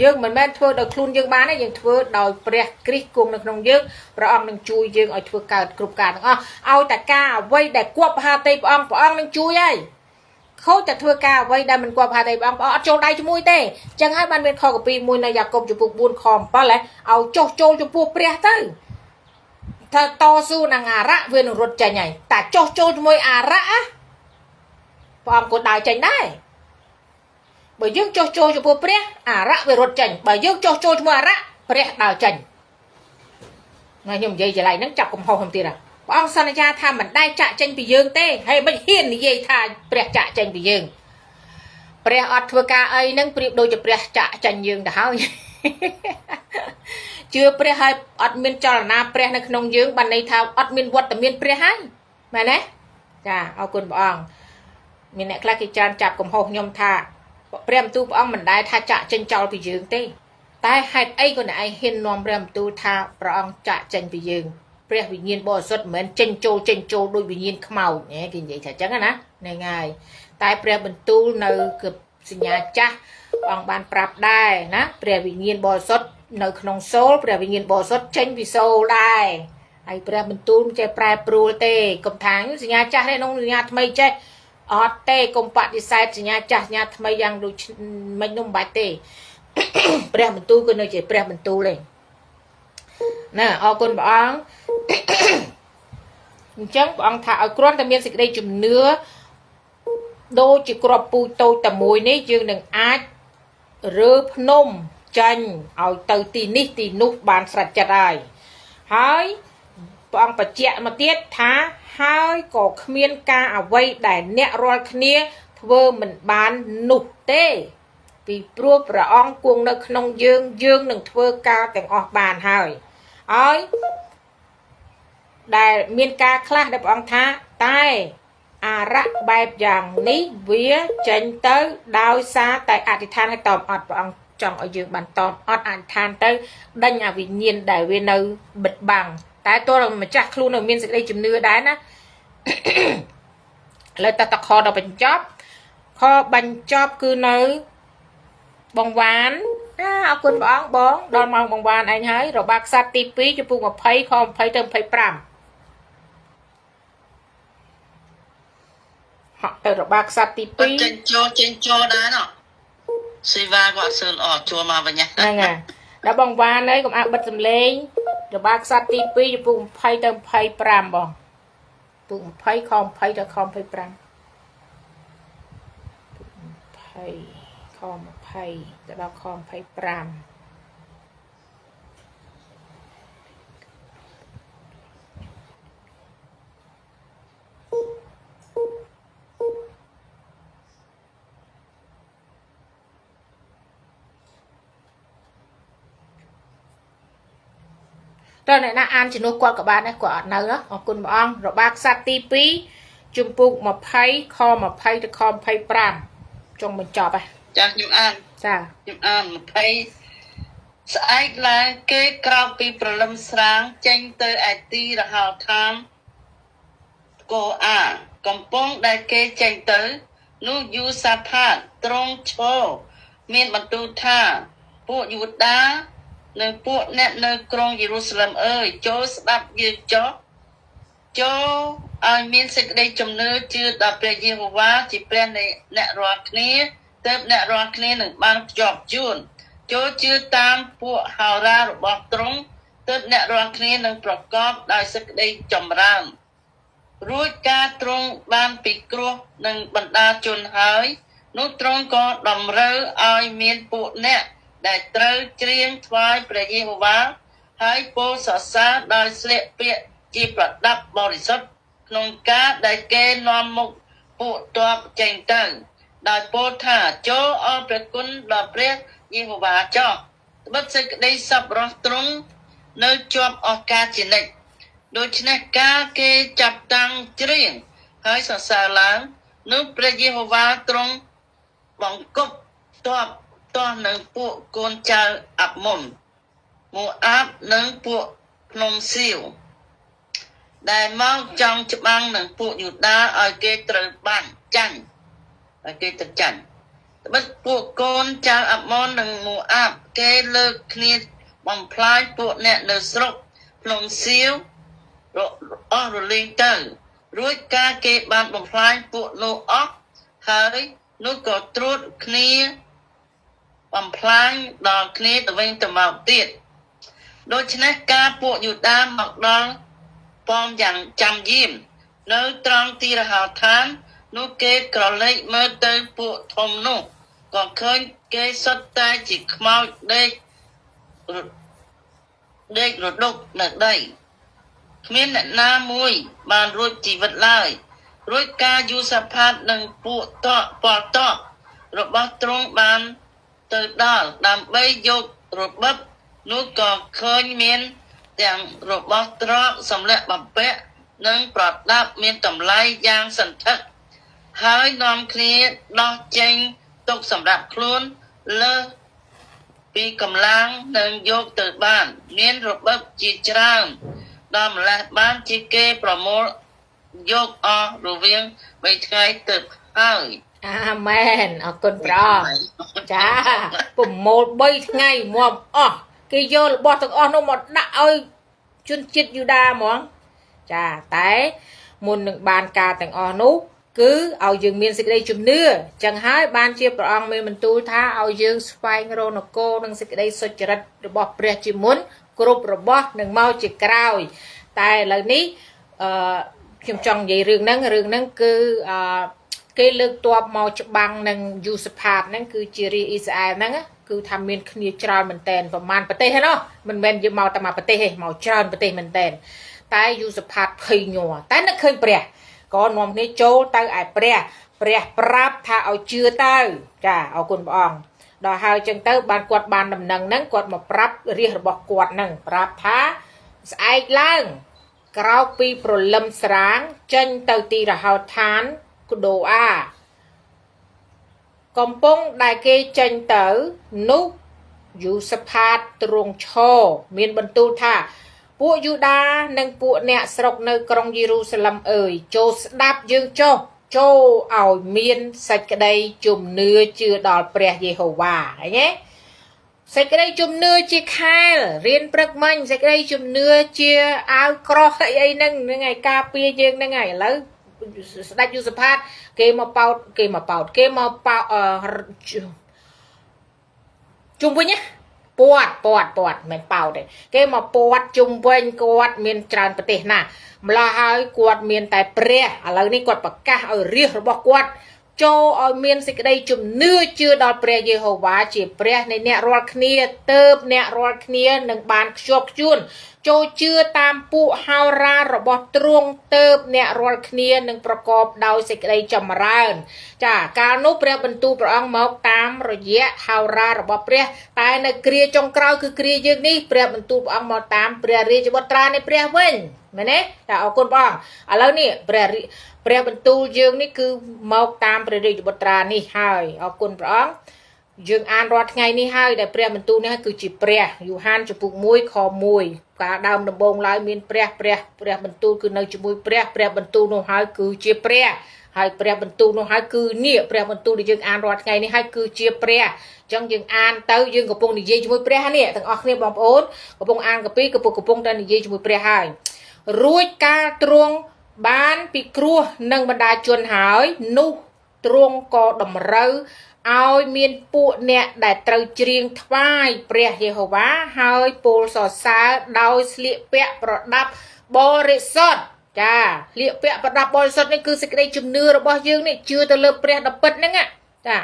យើងមិនមែនធ្វើដោយខ្លួនយើងបានទេយើងធ្វើដោយព្រះគ្រីស្ទគង់នៅក្នុងយើងព្រះអង្គនឹងជួយយើងឲ្យធ្វើកើតគ្រប់ការទាំងអស់ឲ្យតែការអ្វីដែលគប់ហាតីព្រះអង្គព្រះអង្គនឹងជួយហើយខូចតែធ្វើការអ្វីដែលមិនគប់ហាតីព្រះអង្គព្រះអង្គអត់ចូលដៃជាមួយទេអញ្ចឹងហើយបានមានខកពីមួយនៅយ៉ាកុបចំពោះ4ខ7ហ៎ឲ្យចុះចូលចំពោះព្រះទៅថាតស៊ូនឹងអារៈវានឹងរត់ចេញហើយតែចុះចូលជាមួយអារៈព្រះអង្គក៏ដើរចេញដែរបើយើងចុះចូលចំពោះព្រះអារៈវារត់ចេញបើយើងចុះចូលជាមួយអារៈព្រះដើរចេញណាខ្ញុំនិយាយចលៃហ្នឹងចាប់កំហុសខ្ញុំទៀតហ่ะព្រះអង្គសន្យាថាមិនដែលចាក់ចេញពីយើងទេហើយមិនហ៊ាននិយាយថាព្រះចាក់ចេញពីយើងព្រះអត់ធ្វើការអីហ្នឹងប្រៀបដូចជាព្រះចាក់ចេញយើងទៅហើយជឿព្រះហើយអត់មានចលនាព្រះនៅក្នុងយើងបានន័យថាអត់មានវត្តមានព្រះហើយមែនទេចាអរគុណព្រះអង្គមានអ្នកខ្លះគេច្រើនចាប់កំហុសខ្ញុំថាព្រះបន្ទូលព្រះអង្គមិនដែលថាចាក់ចេញចោលពីយើងទេតែហេតុអីក៏អ្នកឯងហ៊ាននាំព្រះបន្ទូលថាព្រះអង្គចាក់ចេញពីយើងព្រះវិញ្ញាណបរិសុទ្ធមិនមែនចេញចូលចេញចូលដោយវិញ្ញាណខ្មោចគេនិយាយថាអញ្ចឹងណាហ្នឹងហើយតែព្រះបន្ទូលនៅគឺសញ្ញាចាស់ ព្រះអង្គបានប្រាប់ដែរណាព្រះវិញ្ញាណបរិសុទ្ធនៅក្នុងសូលព្រះវិញ្ញាណបរិសុទ្ធចេញពីសូលដែរហើយព្រះបន្ទូលមិនចេះប្រែប្រួលទេកុំថាសញ្ញាចាស់ទេក្នុងសញ្ញាថ្មីចេះអត់ទេកុំបដិសេធសញ្ញាចាស់សញ្ញាថ្មីយ៉ាងដូចមិននោះមិនបាច់ទេ ព្រះបន្ទូលគឺនៅជាព្រះបន្ទូលទេណាអរគុណព្រះអង្គ អញ្ចឹងព្រះអង្គថាឲ្យគ្រាន់តែមានសេចក្តីជំនឿដូចជាគ្រាប់ពូជតូចតែមួយនេះយើងនឹងអាចរើភ្នំចាញ់ឲ្យទៅទីនេះទីនោះបានស្រេចចិត្តហើយហើយព្រះអង្គបញ្ជាក់មកទៀតថាហើយក៏គ្មានការអ្វីដែលអ្នករាល់គ្នាធ្វើមិនបាននោះទេ ពីព្រោះព្រះអង្គគង់នៅក្នុងយើងយើងនឹងធ្វើការទាំងអស់បានហើយហើយដែលមានការខ្លះដែលព្រះអង្គថាតែអារៈបែបយ៉ាងនេះវាចេញទៅដោយសារតែអធិដ្ឋានឲ្យតอมអត់ព្រះអង្គចង់ឲ្យយើងបានតอมអត់អធិដ្ឋានទៅដេញអាវិញ្ញាណដែលវានៅបិទបាំងតែទោះម្ចាស់ខ្លួននៅមានសេចក្តីជំនឿដែរណា ឥឡូវតតខដល់បញ្ចប់ខបញ្ចប់គឺនៅបងវ៉ានណាអរគុណព្រះអង្គបងដល់ម៉ោងបងវ៉ានឯងហើយរបាក្សត្រទី2ចំពុក20ខ20ទៅ25ហក់ទៅរបាក្សត្រទី គាត់ 2 ចេញចូលចេញចូលដែរណោះសេវាគាត់អត់សឿនអត់ជួមកវិញណា ហ្នឹងហើយដល់បងវ៉ានហើយកុំអាបិទសំឡេងរបាក្សត្រទី2ចំពុក20ទៅ25បងពុក20ខ20ទៅខ25 20ខ20ទៅដល់ខ25តើអ្នកណាអានជំនួសគាត់ក៏បានដែរគាត់អត់នៅណាអរគុណព្រះអង្គរបាក្សត្រទី2ជំពូក20ខ20ទៅខ25ចុងបញ្ចប់ហ៎ ចាខ្ញុំអាន ចា ខ្ញុំអាន20ស្អែកឡើងគេក្រោកពីព្រលឹមស្រាងចេញទៅឯទីរហោឋានកោអាកំពុងដែលគេចេញទៅ នោះយូសាផាតទ្រង់ឈរមានបន្ទូលថាពួកយូដានិងពួកអ្នកនៅក្រុងយេរូសាឡិមអើយចូលស្ដាប់យើងចុះចូលឲ្យមានសេចក្តីជំនឿជឿដល់ព្រះយេហូវ៉ាជាព្រះនៃអ្នករាល់គ្នាទើបអ្នករាល់គ្នានឹងបានខ្ជាប់ជួនចូលជឿតាមពួកហោរារបស់ទ្រង់ទើបអ្នករាល់គ្នានឹងប្រកបដោយសេចក្តីចម្រើន រួចការទ្រង់បានពិគ្រោះនឹងបណ្ដាជនហើយនោះទ្រង់ក៏តម្រូវឲ្យមានពួកអ្នកដែលត្រូវច្រៀងថ្វាយព្រះយេហូវ៉ាហើយពោលសរសើរដោយស្លៀកពាក់ជាប្រដាប់បរិសុទ្ធក្នុងការដែលគេនាំមុខពួកទ័ពចេញទៅដោយពោលថាចូលអរព្រះគុណដល់ព្រះយេហូវ៉ាចុះត្បិតសេចក្តីសប្បុរសទ្រង់នៅជាប់អស់កលជានិច្ច ដូច្នេះការគេចាប់តាំងច្រៀងហើយសរសើរឡើងនោះព្រះយេហូវ៉ាទ្រង់បង្គប់តបតោះនឹងពួកកូនចៅអាប់មុនម៉ូអាបនិងពួកភ្នំសៀវដែលមកចង់ច្បាំងនឹងពួកយូដាឲ្យគេត្រូវបាញ់ចាញ់ឲ្យគេទៅចាញ់ត្បិតពួកកូនចៅអាប់មុននិងម៉ូអាបគេលើកគ្នាបំផ្លាញពួកអ្នកនៅស្រុកភ្នំសៀវ អស់រលែងទៅរួចការគេបានបំផ្លាញពួកនោះអស់ហើយនោះក៏ត្រួតគ្នាបំផ្លាញដល់គ្នាទៅវិញទៅមកទៀតដូច្នេះការពួកយូដាមកដល់ប៉មយ៉ាងចាំយាមនៅត្រង់ទីរហោឋាននោះគេក្រឡេកមើលទៅពួកធំនោះក៏ឃើញគេសុទ្ធតែជាខ្មោចដេករដុកនៅដីគ្មានអ្នកណាមួយបានរួចជីវិតឡើយរួចការយូសាផាតនិងពួកតកពលតករបស់ទ្រង់បានទៅដល់ដើម្បីយករបឹបនោះក៏ឃើញមានទាំងរបស់ទ្រព្យសម្លៀកបំពាក់និងប្រដាប់មានតម្លៃយ៉ាងសន្ធឹកហើយនាំគ្នាដោះចេញទុកសម្រាប់ខ្លួនលើសពីកម្លាំងនឹងយកទៅបានមានរបឹបជាច្រើនដល់ម្លេះបានជាគេប្រមូលយកអស់រវាង3ថ្ងៃទៅហើយ អាមែនអរគុណព្រះអង្គ ចាប្រមូល3ថ្ងៃមុំអស់គេយករបស់ទាំងអស់នោះមកដាក់ឲ្យជនជាតិយូដាហ្មងចាតែមុននឹងបានការទាំងអស់នោះគឺឲ្យយើងមានសេចក្តីជំនឿចឹងហើយបានជាព្រះអង្គមានបន្ទូលថាឲ្យយើងស្វែងរកនគរនិងសេចក្តីសុចរិតរបស់ព្រះជាមុនគ្រប់របស់នឹងមកជាក្រោយតែឥឡូវនេះអឺខ្ញុំចង់និយាយរឿងហ្នឹងរឿងហ្នឹងគឺអឺគេលើកទ័ពមកច្បាំងនឹងយូសាផាតហ្នឹងគឺជារាជអ៊ីស្រាអែលហ្នឹងគឺថាមានគ្នាច្រើនមែនតែនប្រហែលប្រទេសហ៎ណោះមិនមែនយើងមកតែមួយប្រទេសទេមកច្រើនប្រទេសមែនតែនតែយូសាផាតភ័យញ័រតែនឹកឃើញព្រះក៏នាំគ្នាចូលទៅឯព្រះព្រះប្រាប់ថាឲ្យជឿទៅចាអរគុណព្រះអង្គដល់ហើយចឹងទៅបានគាត់បានដំណឹងហ្នឹងគាត់មកប្រាប់រាជរបស់គាត់ហ្នឹងប្រាប់ថាស្អែកឡើងក្រោកពីព្រលឹមស្រាងចេញទៅទីរហោឋានកដូអាកំពុងដែលគេចេញទៅនោះយូសាផាតទ្រង់ឈរមានបន្ទូលថាពួកយូដានិងពួកអ្នកស្រុកនៅក្រុងយេរូសាឡឹមអើយចូលស្ដាប់យើងចុះចូលឲ្យមានសេចក្តីជំនឿជឿដល់ព្រះយេហូវ៉ាឃើញទេសេចក្តីជំនឿជាខែលរៀនព្រឹកមិញសេចក្តីជំនឿជាអាវក្រោះអីអីហ្នឹងហ្នឹងហើយការពារយើងហ្នឹងហើយឥឡូវស្ដេចយូសាផាតគេមកប៉ោតគេមកប៉ោតគេមកប៉ោជុំវិញណាពាត់ពាត់ពាត់មិនប៉ោតទេគេមកពាត់ជុំវិញគាត់មានច្រើនប្រទេសណាស់ម្ល៉េះហើយគាត់មានតែព្រះឥឡូវនេះគាត់ប្រកាសឲ្យរាជរបស់គាត់ចូលឲ្យមានសេចក្តីជំនឿជឿដល់ព្រះយេហូវ៉ាជាព្រះនៃអ្នករាល់គ្នាទៅបអ្នករាល់គ្នានឹងបានខ្ជាប់ខ្ជួនចូលជឿតាមពួកហោរារបស់ទ្រង់ទៅបអ្នករាល់គ្នានឹងប្រកបដោយសេចក្តីចម្រើនចាកាលនោះព្រះបន្ទូលព្រះអង្គមកតាមរយៈហោរារបស់ព្រះតែនៅគ្រាចុងក្រោយគឺគ្រាយើងនេះព្រះបន្ទូលព្រះអង្គមកតាមព្រះរាជបុត្រានៃព្រះវិញមែនទេចាអរគុណព្រះអង្គឥឡូវនេះព្រះបន្ទូលយើងនេះគឺមកតាមព្រះរាជបុត្រានេះហើយអរគុណព្រះអង្គយើងអានរាល់ថ្ងៃនេះហើយដែលព្រះបន្ទូលនេះគឺជាព្រះយូហានចំពុក1ខ1កាលដើមដំបូងឡើយមានព្រះព្រះព្រះបន្ទូលគឺនៅជាមួយព្រះព្រះបន្ទូលនោះហើយគឺជាព្រះហើយព្រះបន្ទូលនោះហើយគឺនេះព្រះបន្ទូលដែលយើងអានរាល់ថ្ងៃនេះហើយគឺជាព្រះអញ្ចឹងយើងអានទៅយើងកំពុងនិយាយជាមួយព្រះនេះទាំងអស់គ្នាបងប្អូនកំពុងអានកាពីកំពុងតែនិយាយជាមួយព្រះហើយរួចកាលទ្រង់បានពិគ្រោះនឹងបណ្ដាជនហើយនោះទ្រង់ក៏តម្រូវឲ្យមានពួកអ្នកដែលត្រូវច្រៀងថ្វាយព្រះយេហូវ៉ាហើយពោលសរសើរដោយស្លៀកពាក់ប្រដាប់បរិសុទ្ធចាស្លៀកពាក់ប្រដាប់បរិសុទ្ធនេះគឺសេចក្តីជំនឿរបស់យើងនេះជឿទៅលើព្រះដ៏ពិតហ្នឹងចា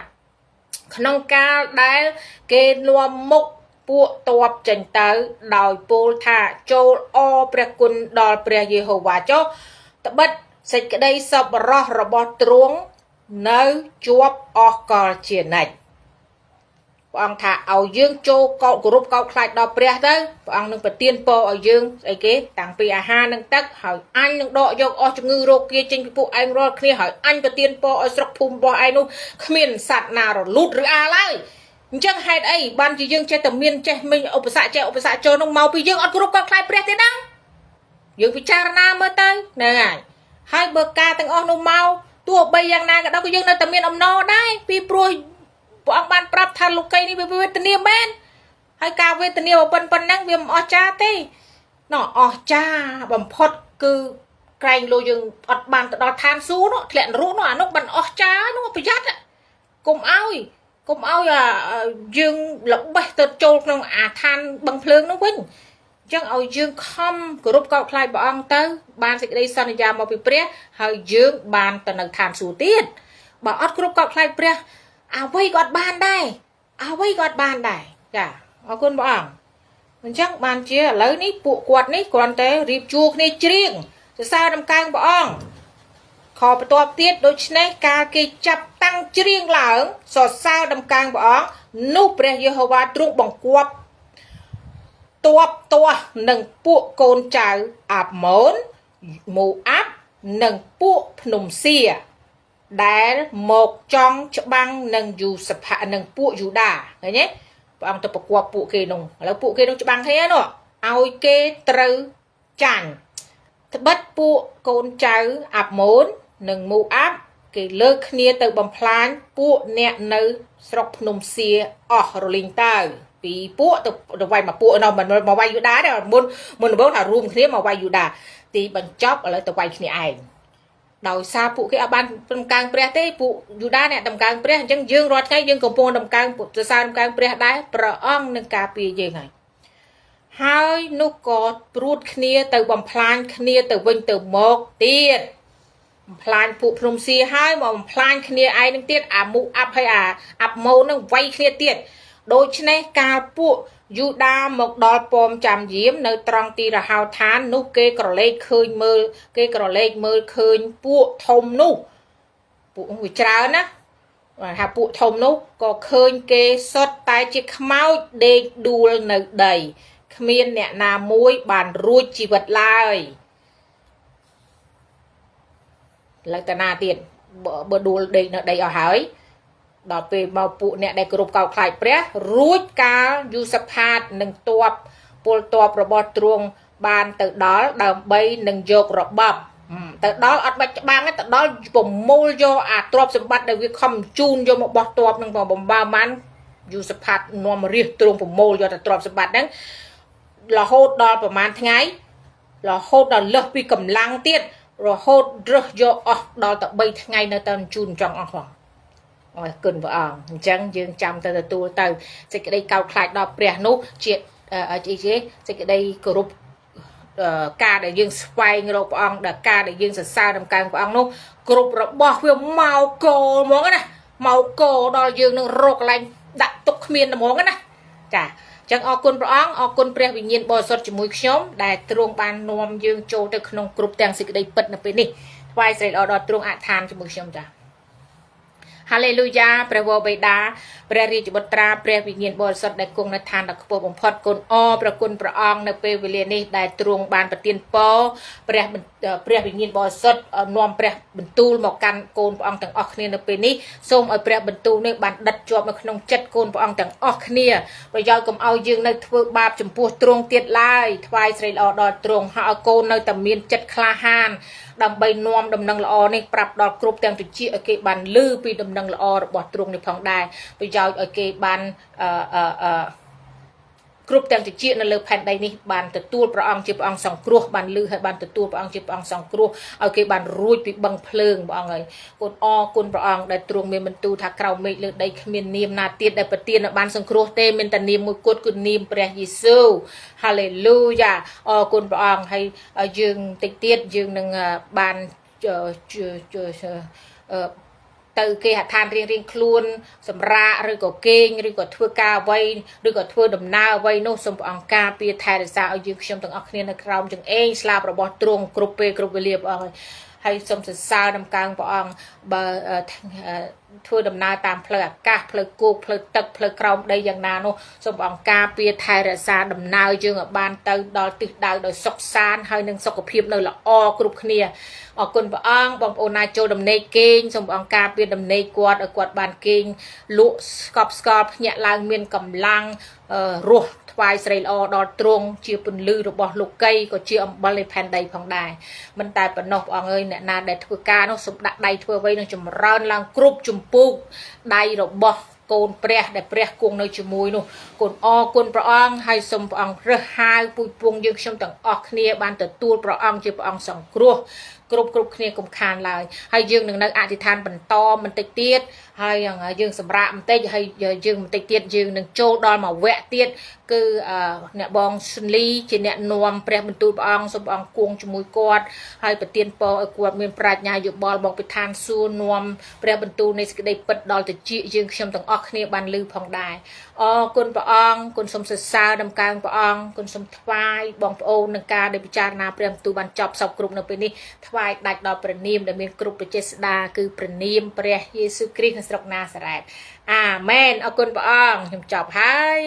ក្នុងកាលដែលគេនាំមុខពួកតបចេញទៅដោយពោលថាចូលអព្រះគុណដល់ព្រះយេហូវ៉ាចុះត្បិតសេចក្តីសប្បុរសរបស់ទ្រង់នៅជាប់អស់កលជានិច្ចព្រះអង្គថាឲ្យយើងចូលកោតគោរពកោតខ្លាចដល់ព្រះទៅព្រះអង្គនឹងប្រទានពរឲ្យយើងស្អីគេតាំងពីអាហារនិងទឹកហើយអញនឹងដកយកអស់ជំងឺរោគាចេញពីពួកឯងរាល់គ្នាហើយអញប្រទានពរឲ្យស្រុកភូមិរបស់ឯងនោះគ្មានសត្វណារលូតឬអាឡើយអញ្ចឹងហេតុអីបានជាយើងចេះតែមានចេះមានឧបសគ្គចេះឧបសគ្គចូលនោះមកពីយើងអត់គោរពកោតខ្លាចព្រះទេណាយើងពិចារណាមើលទៅហ្នឹងហើយហើយបើការទាំងអស់នោះមកទោះបីយ៉ាងណាក៏ដោយក៏យើងនៅតែមានអំណរដែរពីព្រោះព្រះអង្គបានប្រាប់ថាលោកីនេះវាវេទនាមែនហើយការវេទនាប៉ុណ្ណឹងវាមិនអស្ចារ្យទេណោះអស្ចារ្យបំផុតគឺក្រែងលោយើងអត់បានទៅដល់ឋានសួគ៌នោះធ្លាក់នរកនោះអានោះមិនអស្ចារ្យនោះប្រយ័ត្នកុំឲ្យយើងល្បេះទៅចូលក្នុងអាឋានបឹងភ្លើងនោះវិញអញ្ចឹងឲ្យយើងខំគោរពកោតខ្លាចព្រះអង្គទៅបានសេចក្តីសន្យាមកពីព្រះហើយយើងបានទៅនៅឋានសួគ៌ទៀតបើអត់គោរពកោតខ្លាចព្រះអ្វីក៏អត់បានដែរអ្វីក៏អត់បានដែរចាអរគុណព្រះអង្គអញ្ចឹងបានជាឥឡូវនេះពួកគាត់នេះគ្រាន់តែរៀបជួរគ្នាច្រៀងសរសើរដំកើងព្រះអង្គខបន្ទាប់ទៀតដូច្នេះកាលគេចាប់តាំងច្រៀងឡើងសរសើរដំកើងព្រះអង្គនោះព្រះយេហូវ៉ាទ្រង់បង្គាប់តបទាស់នឹងពួកកូនចៅអាប់ម៉ូនម៉ូអាប់និងពួកភ្នំសៀដែលមកចង់ច្បាំងនឹងយូសាផានិងពួកយូដាឃើញទេព្រះអង្គទៅប្រកបពួកគេនោះឥឡូវពួកគេនោះច្បាំងគ្នានោះឲ្យគេត្រូវចាញ់ត្បិតពួកកូនចៅអាប់ម៉ូននិងម៉ូអាប់ គេលើកគ្នាទៅបំផ្លាញពួកអ្នកនៅស្រុកភ្នំសៀអស់រលីងទៅពីពួកទៅទៅវាយមកពួកនោះមិនមកវាយយូដាទេមុនមុនដំបូងថារួមគ្នាមកវាយយូដាទីបញ្ចប់ឥឡូវទៅវាយគ្នាឯងដោយសារពួកគេអត់បានតម្កើងព្រះទេពួកយូដាអ្នកតម្កើងព្រះអញ្ចឹងយើងរាល់ថ្ងៃយើងកំពុងតម្កើងសរសើរតម្កើងព្រះដែរព្រះអង្គនឹងការពារយើងហើយហើយនោះក៏ព្រួតគ្នាទៅបំផ្លាញគ្នាទៅវិញទៅមកទៀតបំផ្លាញពួកភ្នំសៀហើយមកបំផ្លាញគ្នាឯងនឹងទៀតអាមុអាប់ហើយអាអាប់ម៉ូននឹងវាយគ្នាទៀតដូច្នេះកាលពួកយូដាមកដល់ពំចាំយាមនៅត្រង់ទីរហោឋាននោះគេក្រឡេកឃើញមើលគេក្រឡេកមើលឃើញពួកធំនោះពួកវាច្រើនណាថាពួកធំនោះក៏ឃើញគេសុទ្ធតែជាខ្មោចដេកដួលនៅដីគ្មានអ្នកណាមួយបានរួចជីវិតឡើយលើតាណាទៀតបើដួលដេកនៅដីអស់ហើយដល់ពេលមកពួកអ្នកដែលគោរពកោតខ្លាចព្រះរួចកាលយូសាផាតនិងតបពលតបរបស់ទ្រង់បានទៅដល់ដើម្បីនឹងយករបបទៅដល់អត់បាច់ច្បាំងទៅដល់ប្រមូលយកអាទ្រព្យសម្បត្តិដែលវាខំជូនយកមកបោះតបនឹងបំបើបានយូសាផាតនាំរាជទ្រង់ប្រមូលយកតែទ្រព្យសម្បត្តិហ្នឹងរហូតដល់ប្រហែលថ្ងៃរហូតដល់លើសពីកម្លាំងទៀតរហូតរើសយកអស់ដល់តែ3ថ្ងៃនៅតែជូនចង់អស់ផងអរគុណព្រះអង្គអញ្ចឹងយើងចាំទៅទទួលទៅសេចក្តីកោតខ្លាចដល់ព្រះនោះជាអីគេសេចក្តីគោរពការដែលយើងស្វែងរកព្រះអង្គដល់ការដែលយើងសរសើរដំកើងព្រះអង្គនោះគ្រប់របស់វាមកកោហ្មងណាមកកោដល់យើងនឹងរកកន្លែងដាក់ទុកគ្មានហ្មងណាចាចឹងអរគុណព្រះអង្គអរគុណព្រះវិញ្ញាណបរិសុទ្ធជាមួយខ្ញុំដែលទ្រង់បាននាំយើងចូលទៅក្នុងគ្រប់ទាំងសេចក្តីពិតនៅពេលនេះថ្វាយសិរីល្អដល់ទ្រង់អធិដ្ឋានជាមួយខ្ញុំចាហាឡេលូយ៉ាព្រះវរបិតាព្រះរាជបុត្រាព្រះវិញ្ញាណបរិសុទ្ធដែលគង់នៅឋានដ៏ខ្ពស់បំផុតគុណអរព្រះគុណព្រះអង្គនៅពេលវេលានេះដែលទ្រង់បានប្រទានពរព្រះវិញ្ញាណបរិសុទ្ធនាំព្រះបន្ទូលមកកាន់កូនព្រះអង្គទាំងអស់គ្នានៅពេលនេះសូមឲ្យព្រះបន្ទូលនេះបានដិតជាប់នៅក្នុងចិត្តកូនព្រះអង្គទាំងអស់គ្នាប្រយោជន៍កុំឲ្យយើងនៅធ្វើបាបចំពោះទ្រង់ទៀតឡើយថ្វាយសិរីល្អដល់ទ្រង់ហើយឲ្យកូននៅតែមានចិត្តក្លាហានដើម្បីនាំដំណឹងល្អនេះប្រាប់ដល់គ្រប់ទាំងត្រចៀកឲ្យគេបានឮពីដំណឹងល្អរបស់ទ្រង់នេះផងដែរប្រយោជន៍ឲ្យគេបានគ្រប់ទាំងត្រចៀកនៅលើផែនដីនេះបានទទួលព្រះអង្គជាព្រះអង្គសង្គ្រោះបានឮហើយបានទទួលព្រះអង្គជាព្រះអង្គសង្គ្រោះឲ្យគេបានរួចពីបឹងភ្លើងព្រះអង្គហើយគុណអរគុណព្រះអង្គដែលទ្រង់មានបន្ទូលថាក្រោមមេឃលើដីគ្មាននាមណាទៀតដែលប្រទានឲ្យបានសង្គ្រោះទេមានតែនាមមួយគត់គឺនាមព្រះយេស៊ូវហាឡេលូយ៉ាអរគុណព្រះអង្គហើយយើងតិចទៀតយើងនឹងបានទៅគេហដ្ឋានរៀងរៀងខ្លួនសម្រាកឬក៏គេងឬក៏ធ្វើការអ្វីឬក៏ធ្វើដំណើរអ្វីនោះសូមព្រះអង្គការពារថែរក្សាឲ្យយើងខ្ញុំទាំងអស់គ្នានៅក្រោមចង្អេងស្លាបរបស់ទ្រង់គ្រប់ពេលគ្រប់វេលាព្រះអង្គហើយសូមសរសើរដំកើងព្រះអង្គបើធ្វើដំណើរតាមផ្លូវអាកាសផ្លូវគោកផ្លូវទឹកផ្លូវក្រោមដីយ៉ាងណានោះសូមព្រះអង្គការពារថែរក្សាដំណើរយើងឲ្យបានទៅដល់ទិសដៅដោយសុខសាន្តហើយនឹងសុខភាពនៅល្អគ្រប់គ្នាអរគុណព្រះអង្គបងប្អូនណាចូលដំណេកគេងសូមព្រះអង្គការពារដំណេកគាត់ឲ្យគាត់បានគេងលក់ស្កប់ស្កល់ភ្ញាក់ឡើងមានកម្លាំងរស់ថ្វាយសិរីល្អដល់ទ្រង់ជាពន្លឺរបស់លោកីក៏ជាអំបិលនៃផែនដីផងដែរមិនតែប៉ុណ្ណោះព្រះអង្គអើយអ្នកណាដែលធ្វើការនោះសូមដាក់ដៃធ្វើអ្វីនឹងចម្រើនឡើងគ្រប់ជំពូកដៃរបស់កូនព្រះដែលព្រះគង់នៅជាមួយនោះគុណអរគុណព្រះអង្គហើយសូមព្រះអង្គរើសហៅពូជពងយើងខ្ញុំទាំងអស់គ្នាបានទទួលព្រះអង្គជាព្រះអង្គសង្គ្រោះគ្រប់គ្នាកុំខានឡើយហើយយើងនឹងនៅអធិដ្ឋានបន្តបន្តិចទៀតហើយយើងសម្រាកបន្តិចហើយយើងបន្តិចទៀតយើងនឹងចូលដល់មួយវគ្គទៀតគឺអ្នកបងសុនលីជាអ្នកនាំព្រះបន្ទូលព្រះអង្គសូមព្រះអង្គគង់ជាមួយគាត់ហើយប្រទានពរឲ្យគាត់មានប្រាជ្ញាយោបល់មកពីឋានសួគ៌នាំព្រះបន្ទូលនៃសេចក្តីពិតដល់ត្រចៀកយើងខ្ញុំទាំងអស់គ្នាបានឮផងដែរអរគុណព្រះអង្គគុណសូមសរសើរដំកើងព្រះអង្គគុណសូមថ្វាយបងប្អូននឹងការដែលពិចារណាព្រះបន្ទូលបានចប់សពគ្រប់នៅពេលនេះថ្វាយដាច់ដល់ព្រះនាមដែលមានគ្រប់ព្រះចេស្តាគឺព្រះនាមព្រះយេស៊ូវគ្រីស្ទនៅស្រុកណាសារ៉េតអាមែនអរគុណព្រះអង្គខ្ញុំចប់ហើយ